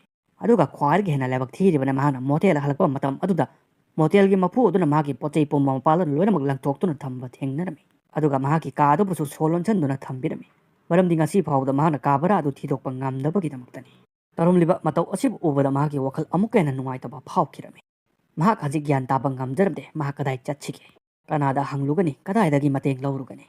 ꯑꯗꯨꯒ ꯈ꯭ꯋꯥꯏꯗꯒꯤ ꯍꯦꯟꯅ ꯂꯥꯏꯕꯛ ꯊꯤꯔꯤꯕꯅ ꯃꯍꯥꯛꯅ ꯃꯣꯇꯦꯜ ꯍꯜꯂꯛꯄ ꯃꯇꯝ ꯑꯗꯨꯗ ꯃꯣꯇꯦꯜꯒꯤ ꯃꯄꯨ ꯑꯗꯨꯅ ꯃꯍꯥꯛꯀꯤ ꯄꯣꯠ ꯆꯩ ꯄꯨꯝꯕ ꯃꯄꯥꯜ ꯑꯗꯨ ꯂꯣꯏꯅꯃꯛ ꯂꯪꯊꯣꯛꯇꯨꯅ ꯊꯝꯕ ꯊꯦꯡꯅꯔꯝꯃꯤ꯫ ꯑꯗꯨꯒ ꯃꯍꯥꯛꯀꯤ ꯀꯥ ꯑꯗꯨꯕꯨꯁꯨ ꯁꯣ ꯂꯣꯟꯁꯤꯟꯗꯨꯅ ꯊꯝꯕꯤꯔꯝꯃꯤ꯫ ꯃꯔꯝꯗꯤ ꯉꯁꯤ ꯐꯥꯎꯕꯗ ꯃꯍꯥꯛꯅ ꯀꯥ ꯚꯔꯥ ꯑꯗꯨ ꯊꯤꯗꯣꯛꯄ ꯉꯝꯗꯕꯒꯤꯗꯃꯛꯇꯅꯤ꯫ ꯇꯧꯔꯝꯂꯤꯕ ꯃꯇꯧ ꯑꯁꯤꯕꯨ ꯎꯕꯗ ꯃꯍꯥꯛꯀꯤ ꯋꯥꯈꯜ ꯑꯃꯨꯛꯀ ꯍꯦꯟꯅ ꯅꯨꯡꯉꯥꯏꯇꯕ ꯐꯥꯎꯈꯤꯔꯝꯃꯤ꯫ ꯃꯍꯥꯛ ꯍꯧꯖꯤꯛ ꯒ꯭ꯌꯥꯟ ꯇꯥꯕ ꯉꯝꯖꯔꯝꯗꯦ꯫ ꯃꯍꯥꯛ ꯀꯗꯥꯏ ꯆꯠꯁꯤꯒꯦ? ꯀꯅꯥꯗ ꯍꯪꯂꯨꯒꯅꯤ? ꯀꯗꯥꯏꯗꯒꯤ ꯃꯇꯦꯡ ꯂꯧꯔꯨꯒꯅꯤ?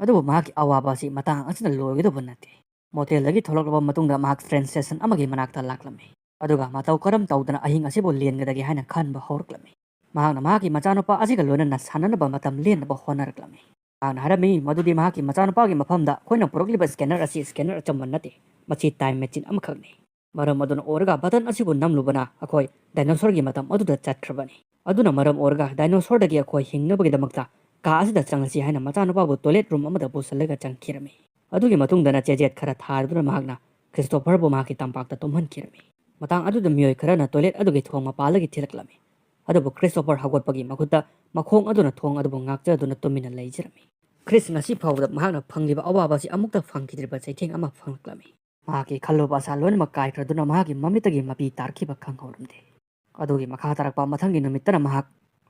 ꯑꯗꯨꯕꯨ ꯃꯍꯥꯛꯀꯤ ꯑꯋꯥꯕ ꯑꯁꯤ ꯃꯇꯥꯡ ꯑꯁꯤꯅ ꯂꯣꯏꯒꯗꯧꯕ ꯅꯠꯇꯦ꯫ ꯃꯣꯇꯦꯜꯗꯒꯤ ꯊꯣꯛꯂꯛꯂꯕ ꯃꯇꯨꯡꯗ ꯃꯍꯥꯛ ꯇ꯭ꯔꯦꯟ ꯁ꯭ꯇꯦꯁꯟ ꯑꯃꯒꯤ ꯃꯅꯥꯛꯇ ꯂꯥꯛꯂꯝꯃꯤ꯫ ꯑꯗꯨꯒ ꯃꯇꯧ ꯀꯔꯝ ꯇꯧꯗꯅ ꯑꯍꯤꯡ ꯑꯁꯤꯕꯨ ꯂꯦꯟꯒꯗꯒꯦ ꯍꯥꯏꯅ ꯈꯟꯕ ꯍꯧꯔꯛꯂꯝꯃꯤ꯫ ꯃꯍꯥꯛꯅ ꯃꯍꯥꯛꯀꯤ ꯃꯆꯥꯅꯨꯄꯥ ꯑꯁꯤꯒ ꯂꯣꯏꯅꯅ ꯁꯥꯟꯅꯅꯕ ꯃꯇꯝ ꯂꯦꯟꯅꯕ ꯍꯣꯠꯅꯔꯛꯂꯝꯃꯤ꯫ ꯃꯍꯥꯛꯅ ꯍꯥꯏꯔꯝꯃꯤ ꯃꯗꯨꯗꯤ ꯃꯍꯥꯛꯀꯤ ꯃꯆꯥꯅꯨꯄꯥꯒꯤ ꯃꯐꯝꯗ ꯑꯩꯈꯣꯏꯅ ꯄꯨꯔꯛꯂꯤꯕ ꯁ꯭ꯀꯦꯅꯔ ꯑꯁꯤ ꯁ꯭ꯀꯦꯅꯔ ꯑꯆꯝꯕ ꯅꯠꯇꯦ, ꯃꯁꯤ ꯇꯥꯏꯝ ꯃꯦꯆꯤꯟ ꯑꯃꯈꯛꯅꯤ꯫ ꯃꯔꯝ ꯑꯗꯨꯅ ꯑꯣꯏꯔꯒ ꯕꯇꯟ ꯑꯁꯤꯕꯨ ꯅꯝꯂꯨꯕꯅ ꯑꯩꯈꯣꯏ ꯗꯥꯏꯅꯣꯁꯣꯔꯒꯤ ꯃꯇꯝ ꯑꯗꯨꯗ ꯆꯠꯈ꯭ꯔꯕꯅꯤ꯫ ꯑꯗꯨꯅ ꯃꯔꯝ ꯑꯣꯏꯔꯒ ꯗꯥꯏꯅꯣꯁꯣꯔꯗꯒꯤ ꯑꯩꯈꯣꯏ ꯍꯤꯡꯅꯕꯒꯤꯗꯃꯛꯇ ꯀꯥ ꯑꯁꯤꯗ ꯆꯪꯂꯁꯤ ꯍꯥꯏꯅ ꯃꯆꯥꯅꯨꯄꯥꯕꯨ ꯇꯣꯏꯂꯦꯠ ꯔꯨꯝ ꯑꯃꯗ ꯄꯨꯁꯤꯜꯂꯒ ꯆꯪꯈꯤꯔꯝꯃꯤ꯫ ꯑꯗꯨꯒꯤ ꯃꯇꯨꯡꯗꯅ ꯆꯦꯖꯦꯠ ꯈꯔ ꯊꯥꯗꯨꯅ ꯃꯍꯥꯛꯅ ꯈ꯭ꯔꯤꯁꯇꯣꯐꯔꯕꯨ ꯃꯍꯥꯛꯀꯤ ꯇꯝꯄꯥꯛꯇ ꯇꯨꯝꯍꯟꯈꯤꯔꯝꯃꯤ꯫ ꯃꯇꯥꯡ ꯑꯗꯨꯗ ꯃꯤꯑꯣꯏ ꯈꯔꯅ ꯇꯣꯏꯂꯦꯠ ꯑꯗꯨꯒꯤ ꯊꯣꯡ ꯃꯄꯥꯜꯗꯒꯤ ꯊꯤꯜꯂꯛꯂꯝꯃꯤ꯫ ꯑꯗꯨꯕꯨ ꯈ꯭ꯔꯤꯁꯇꯣꯐꯔ ꯍꯧꯒꯠꯄꯒꯤ ꯃꯈꯨꯠꯇ ꯃꯈꯣꯡ ꯑꯗꯨꯅ ꯊꯣꯡ ꯑꯗꯨꯕꯨ ꯉꯥꯛꯆꯗꯨꯅ ꯇꯨꯃꯤꯟꯅ ꯂꯩꯖꯔꯝꯃꯤ꯫ ꯈ꯭ꯔꯤꯁ ꯉꯁꯤ ꯐꯥꯎꯕꯗ ꯃꯍꯥꯛꯅ ꯐꯪꯂꯤꯕ ꯑꯋꯥꯕ ꯑꯁꯤ ꯑꯃꯨꯛꯇ ꯐꯪꯈꯤꯗ꯭ꯔꯤꯕ ꯆꯩꯊꯦꯡ ꯑꯃ ꯐꯪꯂꯛꯂꯝꯃꯤ꯫ ꯃꯍꯥꯛꯀꯤ ꯈꯜꯂꯨꯕ ꯑꯁꯥ ꯂꯣꯏꯅꯃꯛ ꯀꯥꯏꯈ꯭ꯔꯗꯨꯅ ꯃꯍꯥꯛꯀꯤ ꯃꯃꯤꯠꯇꯒꯤ ꯃꯄꯤ ꯇꯥꯔꯛꯈꯤꯕ ꯈꯪꯍꯧꯔꯝꯗꯦ꯫ ꯑꯗꯨꯒꯤ ꯃꯈꯥ ꯇꯥꯔꯛꯄ ꯃꯊꯪꯒꯤ ꯅꯨꯃꯤꯠꯇꯅ ꯃꯍꯥꯛ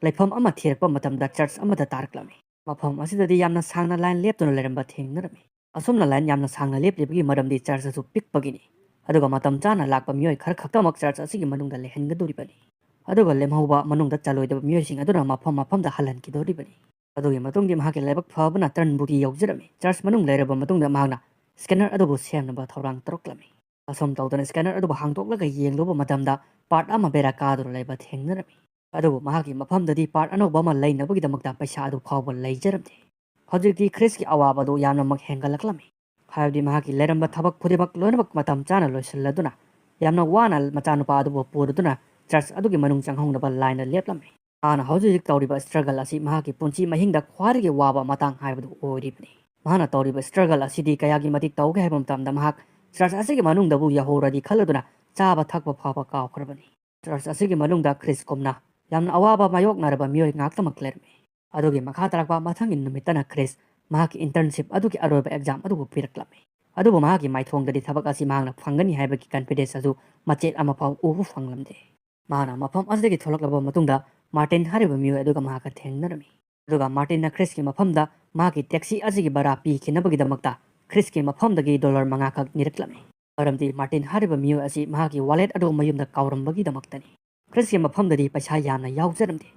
ꯂꯩꯐꯝ ꯑꯃ ꯊꯤꯔꯛꯄ ꯃꯇꯝꯗ ꯆꯔꯆ ꯑꯃꯗ ꯇꯥꯔꯛꯂꯝꯃꯤ꯫ ꯃꯐꯝ ꯑꯁꯤꯗꯗꯤ ꯌꯥꯝꯅ ꯁꯥꯡꯅ ꯂꯥꯏꯟ ꯂꯦꯞꯇꯨꯅ ꯂꯩꯔꯝꯕ ꯊꯦꯡꯅꯔꯝꯃꯤ꯫ ꯑꯁꯨꯝꯅ ꯂꯥꯏꯟ ꯌꯥꯝꯅ ꯁꯥꯡꯅ ꯂꯦꯞꯂꯤꯕꯒꯤ ꯃꯔꯝꯗꯤ ꯆꯔꯆ ꯑꯗꯨ ꯄꯤꯛꯄꯒꯤꯅꯤ꯫ ꯑꯗꯨꯒ ꯃꯇꯝ ꯆꯥꯅ ꯂꯥꯛꯄ ꯃꯤꯑꯣꯏ ꯈꯔ ꯈꯛꯇꯃꯛ ꯆꯔꯆ ꯑꯁꯤꯒꯤ ꯃꯅꯨꯡꯗ ꯂꯩꯍꯟꯒꯗꯧꯔꯤꯕꯅꯤ꯫ ꯑꯗꯨꯒ ꯂꯦꯝꯍꯧꯕ ꯃꯅꯨꯡꯗ ꯆꯜꯂꯣꯏꯗꯕ ꯃꯤꯑꯣꯏꯁꯤꯡ ꯑꯗꯨꯅ ꯃꯐꯝ ꯃꯐꯝꯗ ꯍꯜꯍꯟꯈꯤꯗꯧꯔꯤꯕꯅꯤ꯫ ꯑꯗꯨꯒꯤ ꯃꯇꯨꯡꯗꯤ ꯃꯍꯥꯛꯀꯤ ꯂꯥꯏꯕꯛ ꯐꯕꯅ ꯇ꯭ꯔꯟꯕꯨꯇꯤ ꯌꯧꯖꯔꯝꯃꯤ꯫ ꯆꯔꯆ ꯃꯅꯨꯡ ꯂꯩꯔꯕ ꯃꯇꯨꯡꯗ ꯃꯍꯥꯛꯅ ꯁ꯭ꯀꯦꯅꯔ ꯑꯗꯨꯕꯨ ꯁꯦꯝꯅꯕ ꯊꯧꯔꯥꯡ ꯇꯧꯔꯛꯂꯝꯃꯤ꯫ ꯑꯁꯨꯝ ꯇꯧꯗꯅ ꯁ꯭ꯀꯦꯅꯔ ꯑꯗꯨꯕꯨ ꯍꯥꯡꯗꯣꯛꯂꯒ ꯌꯦꯡꯂꯨꯕ ꯃꯇꯝꯗ ꯄꯥꯔꯠ ꯑꯃ ꯕꯦꯔꯥ ꯀꯥꯗꯨꯅ ꯂꯩꯕ ꯊꯦꯡꯅꯔꯝꯃꯤ꯫ ꯑꯗꯨꯕꯨ ꯃꯍꯥꯛꯀꯤ ꯃꯐꯝꯗꯗꯤ ꯄꯥꯔꯠ ꯑꯅꯧꯕ ꯑꯃ ꯂꯩꯅꯕꯒꯤꯗꯃꯛꯇ ꯄꯩꯁꯥ ꯑꯗꯨ ꯐꯥꯎꯕ ꯂꯩꯖꯔꯝꯗꯦ꯫ ꯍꯧꯖꯤꯛꯇꯤ ꯈ꯭ꯔꯤꯁꯀꯤ ꯑꯋꯥꯕꯗꯨ ꯌꯥꯝꯅꯃꯛ ꯍꯦꯟꯒꯠꯂꯛꯂꯝꯃꯤ꯫ ꯍꯥꯏꯕꯗꯤ ꯃꯍꯥꯛꯀꯤ ꯂꯩꯔꯝꯕ ꯊꯕꯛ ꯈꯨꯗꯤꯡꯃꯛ ꯂꯣꯏꯅꯃꯛ ꯃꯇꯝ ꯆꯥꯅ ꯂꯣꯏꯁꯤꯜꯂꯗꯨꯅ ꯌꯥꯝꯅ ꯋꯥꯅ ꯃꯆꯥꯅꯨꯄꯥ ꯑꯗꯨꯕꯨ ꯄꯨꯔꯗꯨꯅ ꯆꯔꯆ ꯑꯗꯨꯒꯤ ꯃꯅꯨꯡ ꯆꯪꯍꯧꯅꯕ ꯂꯥꯏꯟꯗ ꯂꯦꯞꯂꯝꯃꯤ꯫ ꯃꯍꯥꯛꯅ ꯍꯧꯖꯤꯛ ꯍꯧꯖꯤꯛ ꯇꯧꯔꯤꯕ ꯁ꯭ꯇ꯭ꯔꯒꯜ ꯑꯁꯤ ꯃꯍꯥꯛꯀꯤ ꯄꯨꯟꯁꯤ ꯃꯍꯤꯡꯗ ꯈ꯭ꯋꯥꯏꯗꯒꯤ ꯋꯥꯕ ꯃꯇꯥꯡ ꯍꯥꯏꯕꯗꯨ ꯑꯣꯏꯔꯤꯕꯅꯤ꯫ ꯃꯍꯥꯛꯅ ꯇꯧꯔꯤꯕ ꯁ꯭ꯇ꯭ꯔꯒꯜ ꯑꯁꯤꯗꯤ ꯀꯌꯥꯒꯤ ꯃꯇꯤꯛ ꯇꯧꯒꯦ ꯍꯥꯏꯕ ꯃꯇꯝꯗ ꯃꯍꯥꯛ ꯆꯔꯆ ꯑꯁꯤꯒꯤ ꯃꯅꯨꯡꯗꯕꯨ ꯌꯧꯍꯧꯔꯗꯤ ꯈꯜꯂꯗꯨꯅ ꯆꯥꯕ ꯊꯛꯄ ꯐꯥꯎꯕ ꯀꯥꯎꯈ꯭ꯔꯕꯅꯤ꯫ ꯆꯔꯆ ꯑꯁꯤꯒꯤ ꯃꯅꯨꯡꯗ ꯈ꯭ꯔꯤꯁꯀꯨꯝꯅ ꯌꯥꯝꯅ ꯑꯋꯥꯕ ꯃꯥꯌꯣꯛꯅꯔꯕ ꯃꯤꯑꯣꯏ ꯉꯥꯛꯇꯃꯛ ꯂꯩꯔꯝꯃꯤ꯫ ꯑꯗꯨꯒꯤ ꯃꯈꯥ ꯇꯥꯔꯛꯄ ꯃꯊꯪꯒꯤ ꯅꯨꯃꯤꯠꯇꯅ ꯈ꯭ꯔꯤꯁ ꯃꯍꯥꯛꯀꯤ ꯏꯟꯇꯔꯟꯁꯤꯞ ꯑꯗꯨꯒꯤ ꯑꯔꯣꯏꯕ ꯑꯦꯛꯖꯥꯝ ꯑꯗꯨꯕꯨ ꯄꯤꯔꯛꯂꯝꯃꯤ꯫ ꯑꯗꯨꯕꯨ ꯃꯍꯥꯛꯀꯤ ꯃꯥꯏꯊꯣꯡꯗꯗꯤ ꯊꯕꯛ ꯑꯁꯤ ꯃꯍꯥꯛꯅ ꯐꯪꯒꯅꯤ ꯍꯥꯏꯕꯒꯤ ꯀꯟꯐꯤꯗꯦꯟꯁ ꯑꯗꯨ ꯃꯆꯦꯠ ꯑꯃꯐꯥꯎ ꯎꯕ ꯐꯪꯂꯝꯗꯦ꯫ ꯃꯍꯥꯛꯅ ꯃꯐꯝ ꯑꯁꯤꯗꯒꯤ ꯊꯣꯛꯂꯛꯂꯕ ꯃꯇꯨꯡꯗ ꯃꯥꯔꯇꯤꯟ ꯍꯥꯏꯔꯤꯕ ꯃꯤꯑꯣꯏ ꯑꯗꯨꯒ ꯃꯍꯥꯛꯀ ꯊꯦꯡꯅꯔꯝꯃꯤ꯫ ꯑꯗꯨꯒ ꯃꯥꯔꯇꯤꯟꯅ ꯈ꯭ꯔꯤꯁꯀꯤ ꯃꯐꯝꯗ ꯃꯍꯥꯛꯀꯤ ꯇꯦꯛꯁꯤ ꯑꯁꯤꯒꯤ ꯚꯔꯥ ꯄꯤꯈꯤꯅꯕꯒꯤꯗꯃꯛꯇ ꯈ꯭ꯔꯤꯁꯀꯤ ꯃꯐꯝꯗꯒꯤ ꯗꯣꯂꯔ ꯃꯉꯥꯈꯛ ꯅꯤꯔꯛꯂꯝꯃꯤ꯫ ꯃꯔꯝꯗꯤ ꯃꯥꯔꯇꯤꯟ ꯍꯥꯏꯔꯤꯕ ꯃꯤꯑꯣꯏ ꯑꯁꯤ ꯃꯍꯥꯛꯀꯤ ꯋꯥꯂꯦꯠ ꯑꯗꯨ ꯃꯌꯨꯝꯗ ꯀꯥꯎꯔꯝꯕꯒꯤꯗꯃꯛꯇꯅꯤ꯫ ꯈ꯭ꯔꯤꯁꯀꯤ ꯃꯐꯝꯗꯗꯤ ꯄꯩꯁꯥ ꯌꯥꯝꯅ ꯌꯥꯎꯖꯔꯝꯗꯦ꯫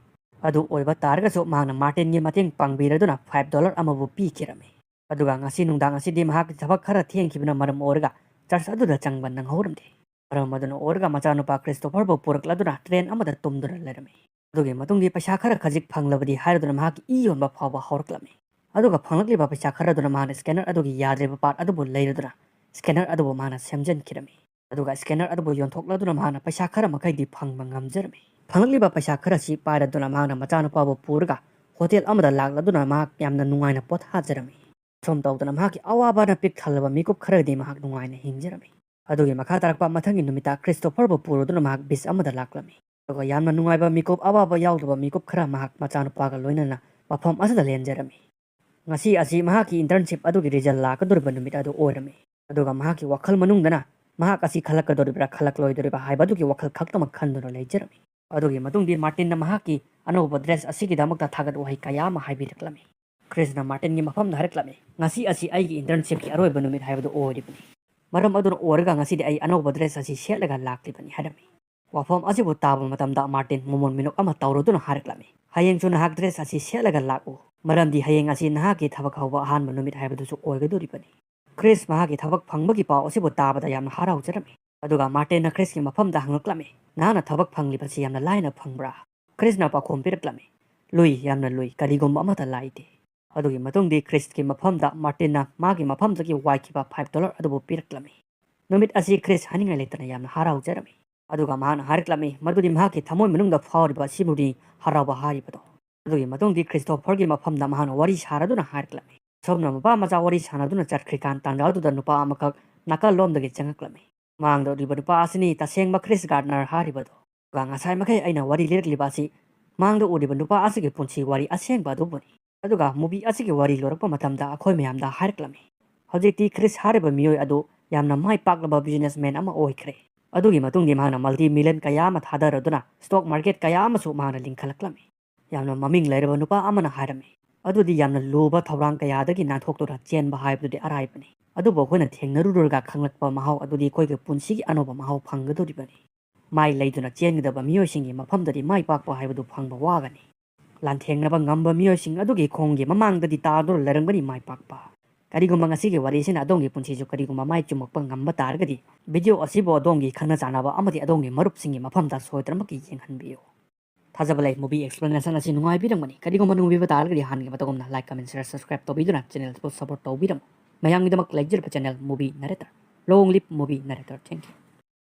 ꯑꯗꯨ ꯑꯣꯏꯕ ꯇꯥꯔꯒꯁꯨ ꯃꯍꯥꯛꯅ ꯃꯥꯔꯇꯤꯟꯒꯤ ꯃꯇꯦꯡ ꯄꯥꯡꯕꯤꯔꯗꯨꯅ ꯐꯥꯏꯚ ꯗꯣꯂꯔ ꯑꯃꯕꯨ ꯄꯤꯈꯤꯔꯝꯃꯤ꯫ ꯑꯗꯨꯒ ꯉꯁꯤ ꯅꯨꯡꯗꯥꯡ ꯑꯁꯤꯗꯤ ꯃꯍꯥꯛꯀꯤ ꯊꯕꯛ ꯈꯔ ꯊꯦꯡꯈꯤꯕꯅ ꯃꯔꯝ ꯑꯣꯏꯔꯒ ꯆꯔꯆ ꯑꯗꯨꯗ ꯆꯪꯕ ꯅꯪꯍꯧꯔꯝꯗꯦ꯫ ꯃꯔꯝ ꯑꯗꯨꯅ ꯑꯣꯏꯔꯒ ꯃꯆꯥꯅꯨꯄꯥ ꯈ꯭ꯔꯤꯁꯇꯣꯐꯔꯕꯨ ꯄꯨꯔꯛꯂꯗꯨꯅ ꯇ꯭ꯔꯦꯟ ꯑꯃꯗ ꯇꯨꯝꯗꯨꯅ ꯂꯩꯔꯝꯃꯤ꯫ ꯑꯗꯨꯒꯤ ꯃꯇꯨꯡꯗꯤ ꯄꯩꯁꯥ ꯈꯔ ꯈꯖꯤꯛ ꯐꯪꯂꯕꯗꯤ ꯍꯥꯏꯔꯗꯨꯅ ꯃꯍꯥꯛꯀꯤ ꯏ ꯌꯣꯟꯕ ꯐꯥꯎꯕ ꯍꯧꯔꯛꯂꯝꯃꯤ꯫ ꯑꯗꯨꯒ ꯐꯪꯂꯛꯂꯤꯕ ꯄꯩꯁꯥ ꯈꯔ ꯑꯗꯨꯅ ꯃꯍꯥꯛꯅ ꯁ꯭ꯀꯦꯅꯔ ꯑꯗꯨꯒꯤ ꯌꯥꯗ꯭ꯔꯤꯕ ꯄꯥꯔꯠ ꯑꯗꯨꯕꯨ ꯂꯩꯔꯗꯨꯅ ꯁ꯭ꯀꯦꯅꯔ ꯑꯗꯨꯕꯨ ꯃꯍꯥꯛꯅ ꯁꯦꯝꯖꯤꯟꯈꯤꯔꯝꯃꯤ꯫ ꯑꯗꯨꯒ ꯁ꯭ꯀꯦꯅꯔ ꯑꯗꯨꯕꯨ ꯌꯣꯟꯊꯣꯛꯂꯗꯨꯅ ꯃꯍꯥꯛꯅ ꯄꯩꯁꯥ ꯈꯔ ꯃꯈꯩꯗꯤ ꯐꯪꯕ ꯉꯝꯖꯔꯝꯃꯤ꯫ ꯐꯪꯂꯛꯂꯤꯕ ꯄꯩꯁꯥ ꯈꯔ ꯑꯁꯤ ꯄꯥꯏꯔꯗꯨꯅ ꯃꯍꯥꯛꯅ ꯃꯆꯥꯅꯨꯄꯥꯕꯨ ꯄꯨꯔꯒ ꯍꯣꯇꯦꯜ ꯑꯃꯗ ꯂꯥꯛꯂꯗꯨꯅ ꯃꯍꯥꯛ ꯌꯥꯝꯅ ꯅꯨꯡꯉꯥꯏꯅ ꯄꯣꯊꯥꯖꯔꯝꯃꯤ꯫ ꯁꯨꯝ ꯇꯧꯗꯅ ꯃꯍꯥꯛꯀꯤ ꯑꯋꯥꯕꯅ ꯄꯤꯛ ꯊꯜꯂꯕ ꯃꯤꯀꯨꯞ ꯈꯔꯗꯤ ꯃꯍꯥꯛ ꯅꯨꯡꯉꯥꯏꯅ ꯍꯤꯡꯖꯔꯝꯃꯤ꯫ ꯑꯗꯨꯒꯤ ꯃꯈꯥ ꯇꯥꯔꯛꯄ ꯃꯊꯪꯒꯤ ꯅꯨꯃꯤꯠꯇ ꯈ꯭ꯔꯤꯁꯇꯣꯐꯔꯕꯨ ꯄꯨꯔꯗꯨꯅ ꯃꯍꯥꯛ ꯕꯤꯆ ꯑꯃꯗ ꯂꯥꯛꯂꯝꯃꯤ꯫ ꯑꯗꯨꯒ ꯌꯥꯝꯅ ꯅꯨꯡꯉꯥꯏꯕ ꯃꯤꯀꯨꯞ, ꯑꯋꯥꯕ ꯌꯥꯎꯗꯕ ꯃꯤꯀꯨꯞ ꯈꯔ ꯃꯍꯥꯛ ꯃꯆꯥꯅꯨꯄꯥꯒ ꯂꯣꯏꯅꯅ ꯃꯐꯝ ꯑꯁꯤꯗ ꯂꯦꯟꯖꯔꯝꯃꯤ꯫ ꯉꯁꯤ ꯑꯁꯤ ꯃꯍꯥꯛꯀꯤ ꯏꯟꯇꯔꯟꯁꯤꯞ ꯑꯗꯨꯒꯤ ꯔꯤꯖꯜ ꯂꯥꯛꯀꯗꯧꯔꯤꯕ ꯅꯨꯃꯤꯠ ꯑꯗꯨ ꯑꯣꯏꯔꯝꯃꯤ꯫ ꯑꯗꯨꯒ ꯃꯍꯥꯛꯀꯤ ꯋꯥꯈꯜ ꯃꯅꯨꯡꯗꯅ ꯃꯍꯥꯛ ꯑꯁꯤ ꯈꯜꯂꯛꯀꯗꯧꯔꯤꯕ꯭ꯔꯥ ꯈꯜꯂꯛꯂꯣꯏꯗꯧꯔꯤꯕ꯭ꯔꯥ ꯍꯥꯏꯕ ꯑꯗꯨꯒꯤ ꯋꯥꯈꯜ ꯈꯛꯇꯃꯛ ꯈꯟꯗꯨꯅ ꯂꯩꯖꯔꯝꯃꯤ꯫ ꯑꯗꯨꯒꯤ ꯃꯇꯨꯡꯗꯤ ꯃꯥꯔꯇꯤꯟꯅ ꯃꯍꯥꯛꯀꯤ ꯑꯅꯧꯕ ꯗ꯭ꯔꯦꯁ ꯑꯁꯤꯒꯤꯗꯃꯛꯇ ꯊꯥꯒꯠ ꯋꯥꯍꯩ ꯀꯌꯥ ꯑꯃ ꯍꯥꯏꯕꯤꯔꯛꯂꯝꯃꯤ꯫ ꯈ꯭ꯔꯤꯁꯅ ꯃꯥꯔꯇꯤꯟꯒꯤ ꯃꯐꯝꯗ ꯍꯥꯏꯔꯛꯂꯝꯃꯤ, "ꯉꯁꯤ ꯑꯁꯤ ꯑꯩꯒꯤ ꯏꯟꯇꯔꯟꯁꯤꯞꯀꯤ ꯑꯔꯣꯏꯕ ꯅꯨꯃꯤꯠ ꯍꯥꯏꯕꯗꯨ ꯑꯣꯏꯔꯤꯕꯅꯤ꯫ ꯃꯔꯝ ꯑꯗꯨꯅ ꯑꯣꯏꯔꯒ ꯉꯁꯤꯗꯤ ꯑꯩ ꯑꯅꯧꯕ ꯗ꯭ꯔꯦꯁ ꯑꯁꯤ ꯁꯦꯠꯂꯒ ꯂꯥꯛꯂꯤꯕꯅꯤ" ꯍꯥꯏꯔꯝꯃꯤ꯫ ꯋꯥꯐꯝ ꯑꯁꯤꯕꯨ ꯇꯥꯕ ꯃꯇꯝꯗ ꯃꯥꯔꯇꯤꯟ ꯃꯃꯣꯟ ꯃꯤꯅꯣꯛ ꯑꯃ ꯇꯧꯔꯗꯨꯅ ꯍꯥꯏꯔꯛꯂꯝꯃꯤ, "ꯍꯌꯦꯡꯁꯨ ꯅꯍꯥꯛ ꯗ꯭ꯔꯦꯁ ꯑꯁꯤ ꯁꯦꯠꯂꯒ ꯂꯥꯛꯎ, ꯃꯔꯝꯗꯤ ꯍꯌꯦꯡ ꯑꯁꯤ ꯅꯍꯥꯛꯀꯤ ꯊꯕꯛ ꯍꯧꯕ ꯑꯍꯥꯟꯕ ꯅꯨꯃꯤꯠ ꯍꯥꯏꯕꯗꯨꯁꯨ ꯑꯣꯏꯒꯗꯧꯔꯤꯕꯅꯤ"꯫ ꯈ꯭ꯔꯤꯁ ꯃꯍꯥꯛꯀꯤ ꯊꯕꯛ ꯐꯪꯕꯒꯤ ꯄꯥꯎ ꯑꯁꯤꯕꯨ ꯇꯥꯕꯗ ꯌꯥꯝꯅ ꯍꯔꯥꯎꯖꯔꯝꯃꯤ꯫ ꯑꯗꯨꯒ ꯃꯥꯔꯇꯤꯟꯅ ꯈ꯭ꯔꯤꯁꯀꯤ ꯃꯐꯝꯗ ꯍꯪꯂꯛꯂꯝꯃꯤ, "ꯅꯍꯥꯛꯅ ꯊꯕꯛ ꯐꯪꯂꯤꯕꯁꯤ ꯌꯥꯝꯅ ꯂꯥꯏꯅ ꯐꯪꯕ꯭ꯔꯥ?" ꯈ꯭ꯔꯤꯁꯅ ꯄꯥꯎꯈꯨꯝ ꯄꯤꯔꯛꯂꯝꯃꯤ, "ꯂꯨꯏ, ꯌꯥꯝꯅ ꯂꯨꯏ, ꯀꯔꯤꯒꯨꯝꯕ ꯑꯃꯠꯇ ꯂꯥꯏꯗꯦ"꯫ ꯑꯗꯨꯒꯤ ꯃꯇꯨꯡꯗꯤ ꯈ꯭ꯔꯤꯁꯀꯤ ꯃꯐꯝꯗ ꯃꯥꯔꯇꯤꯟꯅ ꯃꯥꯒꯤ ꯃꯐꯝꯗꯒꯤ ꯋꯥꯏꯈꯤꯕ ꯐꯥꯏꯚ ꯗꯣꯂꯔ ꯑꯗꯨꯕꯨ ꯄꯤꯔꯛꯂꯝꯃꯤ꯫ ꯅꯨꯃꯤꯠ ꯑꯁꯤ ꯈ꯭ꯔꯤꯁ ꯍꯥꯏꯅꯤꯡꯉꯥꯏ ꯂꯩꯇꯅ ꯌꯥꯝꯅ ꯍꯔꯥꯎꯖꯔꯝꯃꯤ꯫ ꯑꯗꯨꯒ ꯃꯍꯥꯛꯅ ꯍꯥꯏꯔꯛꯂꯝꯃꯤ, ꯃꯗꯨꯗꯤ ꯃꯍꯥꯛꯀꯤ ꯊꯃꯣꯏ ꯃꯅꯨꯡꯗ ꯐꯥꯎꯔꯤꯕ ꯑꯁꯤꯕꯨꯅꯤ ꯍꯔꯥꯎꯕ ꯍꯥꯏꯔꯤꯕꯗꯣ꯫ ꯑꯗꯨꯒꯤ ꯃꯇꯨꯡꯗꯤ ꯈ꯭ꯔꯤꯁꯇꯣꯐꯔꯒꯤ ꯃꯐꯝꯗ ꯃꯍꯥꯛꯅ ꯋꯥꯔꯤ ꯁꯥꯔꯗꯨꯅ ꯍꯥꯏꯔꯛꯂꯝꯃꯤ, "ꯁꯣꯝꯅ ꯃꯄꯥ ꯃꯆꯥ ꯋꯥꯔꯤ ꯁꯥꯟꯅꯗꯨꯅ ꯆꯠꯈ꯭ꯔꯤꯀꯥꯟ ꯇꯥꯟꯖꯥꯗꯨꯗ ꯅꯨꯄꯥ ꯑꯃꯈꯛ ꯅꯥꯀꯜꯂꯣꯝꯗꯒꯤ ꯆꯪꯉꯛꯂꯝꯃꯤ꯫ ꯃꯥꯡꯗ ꯎꯔꯤꯕ ꯅꯨꯄꯥ ꯑꯁꯤꯅꯤ ꯇꯁꯦꯡꯕ ꯈ꯭ꯔꯤꯁ ꯒꯥꯔꯗꯅꯔ ꯍꯥꯏꯔꯤꯕꯗꯣ꯫ ꯑꯗꯨꯒ ꯉꯁꯥꯏ ꯃꯈꯩ ꯑꯩꯅ ꯋꯥꯔꯤ ꯂꯤꯔꯛꯂꯤꯕ ꯑꯁꯤ ꯃꯥꯡꯗ ꯎꯔꯤꯕ ꯅꯨꯄꯥ ꯑꯁꯤꯒꯤ ꯄꯨꯟꯁꯤ ꯋꯥꯔꯤ ꯑꯁꯦꯡꯕ ꯑꯗꯨꯕꯨꯅꯤ"꯫ ꯑꯗꯨꯒ ꯃꯨꯚꯤ ꯑꯁꯤꯒꯤ ꯋꯥꯔꯤ ꯂꯣꯏꯔꯛꯄ ꯃꯇꯝꯗ ꯑꯩꯈꯣꯏ ꯃꯌꯥꯝꯗ ꯍꯥꯏꯔꯛꯂꯝꯃꯤ, "ꯍꯧꯖꯤꯛꯇꯤ ꯈ꯭ꯔꯤꯁ ꯍꯥꯏꯔꯤꯕ ꯃꯤꯑꯣꯏ ꯑꯗꯨ ꯌꯥꯝꯅ ꯃꯥꯏ ꯄꯥꯛꯂꯕ ꯕꯤꯖꯤꯅꯦꯁꯃꯦꯟ ꯑꯃ ꯑꯣꯏꯈ꯭ꯔꯦ"꯫ ꯑꯗꯨꯒꯤ ꯃꯇꯨꯡꯗꯤ ꯃꯍꯥꯛꯅ ꯃꯜꯇꯤ ꯃꯤꯂꯤꯌꯟ ꯀꯌꯥ ꯑꯃ ꯊꯥꯗꯔꯗꯨꯅ ꯁ꯭ꯇꯣꯛ ꯃꯥꯔꯀꯦꯠ ꯀꯌꯥ ꯑꯃꯁꯨ ꯃꯍꯥꯛꯅ ꯂꯤꯡꯈꯠꯂꯛꯂꯝꯃꯤ꯫ ꯌꯥꯝꯅ ꯃꯃꯤꯡ ꯂꯩꯔꯕ ꯅꯨꯄꯥ ꯑꯃꯅ ꯍꯥꯏꯔꯝꯃꯤ, "ꯑꯗꯨꯗꯤ ꯌꯥꯝꯅ ꯂꯨꯕ ꯊꯧꯔꯥꯡ ꯀꯌꯥꯗꯒꯤ ꯅꯥꯟꯊꯣꯛꯇꯨꯅ ꯆꯦꯟꯕ ꯍꯥꯏꯕꯗꯨꯗꯤ ꯑꯔꯥꯏꯕꯅꯤ꯫ ꯑꯗꯨꯕꯨ ꯑꯩꯈꯣꯏꯅ ꯊꯦꯡꯅꯔꯨꯔꯒ ꯈꯪꯂꯛꯄ ꯃꯍꯥꯎ ꯑꯗꯨꯗꯤ ꯑꯩꯈꯣꯏꯒꯤ ꯄꯨꯟꯁꯤꯒꯤ ꯑꯅꯧꯕ ꯃꯍꯥꯎ ꯐꯪꯒꯗꯧꯔꯤꯕꯅꯤ꯫ ꯃꯥꯏ ꯂꯩꯗꯨꯅ ꯆꯦꯟꯒꯗꯕ ꯃꯤꯑꯣꯏꯁꯤꯡꯒꯤ ꯃꯐꯝꯗꯗꯤ ꯃꯥꯏ ꯄꯥꯛꯄ ꯍꯥꯏꯕꯗꯨ ꯐꯪꯕ ꯋꯥꯒꯅꯤ"꯫ ꯂꯥꯟꯊꯦꯡꯅꯕ ꯉꯝꯕ ꯃꯤꯑꯣꯏꯁꯤꯡ ꯑꯗꯨꯒꯤ ꯈꯣꯡꯒꯤ ꯃꯃꯥꯡꯗꯗꯤ ꯇꯥꯗꯨꯅ ꯂꯩꯔꯝꯒꯅꯤ ꯃꯥꯏ ꯄꯥꯛꯄ꯫ ꯀꯔꯤꯒꯨꯝꯕ ꯉꯁꯤꯒꯤ ꯋꯥꯔꯤꯁꯤꯅ ꯑꯗꯣꯝꯒꯤ ꯄꯨꯟꯁꯤꯁꯨ ꯀꯔꯤꯒꯨꯝꯕ ꯃꯥꯏ ꯆꯨꯝꯃꯛꯄ ꯉꯝꯕ ꯇꯥꯔꯒꯗꯤ, video ꯑꯁꯤꯕꯨ ꯑꯗꯣꯝꯒꯤ ꯈꯪꯅ ꯆꯥꯟꯅꯕ ꯑꯃꯗꯤ ꯑꯗꯣꯝꯒꯤ ꯃꯔꯨꯞꯁꯤꯡꯒꯤ ꯃꯐꯝꯗ ꯁꯣꯏꯗꯅꯃꯛꯀꯤ ꯌꯦꯡꯍꯟꯕꯤꯌꯨ꯫ ꯊꯥꯖꯕ ꯂꯩ movie explanation ꯑꯁꯤ ꯅꯨꯡꯉꯥꯏꯕꯤꯔꯝꯒꯅꯤ꯫ ꯀꯔꯤꯒꯨꯝꯕ ꯅꯨꯡꯉꯥꯏꯕꯤꯕ ꯇꯥꯔꯒꯗꯤ ꯍꯥꯟꯅꯒꯤ ꯃꯇꯧꯒꯨꯝꯅ like, comment, share, subscribe ꯇꯧꯕꯤꯗꯨꯅ channel ꯑꯁꯤꯕꯨ support ꯇꯧꯕꯤꯔꯝꯃꯨ꯫ ꯃꯌꯥꯝꯒꯤꯗꯃꯛ ꯂꯩꯖꯔꯤꯕ channel movie narrator, long live movie narrator, thank you꯫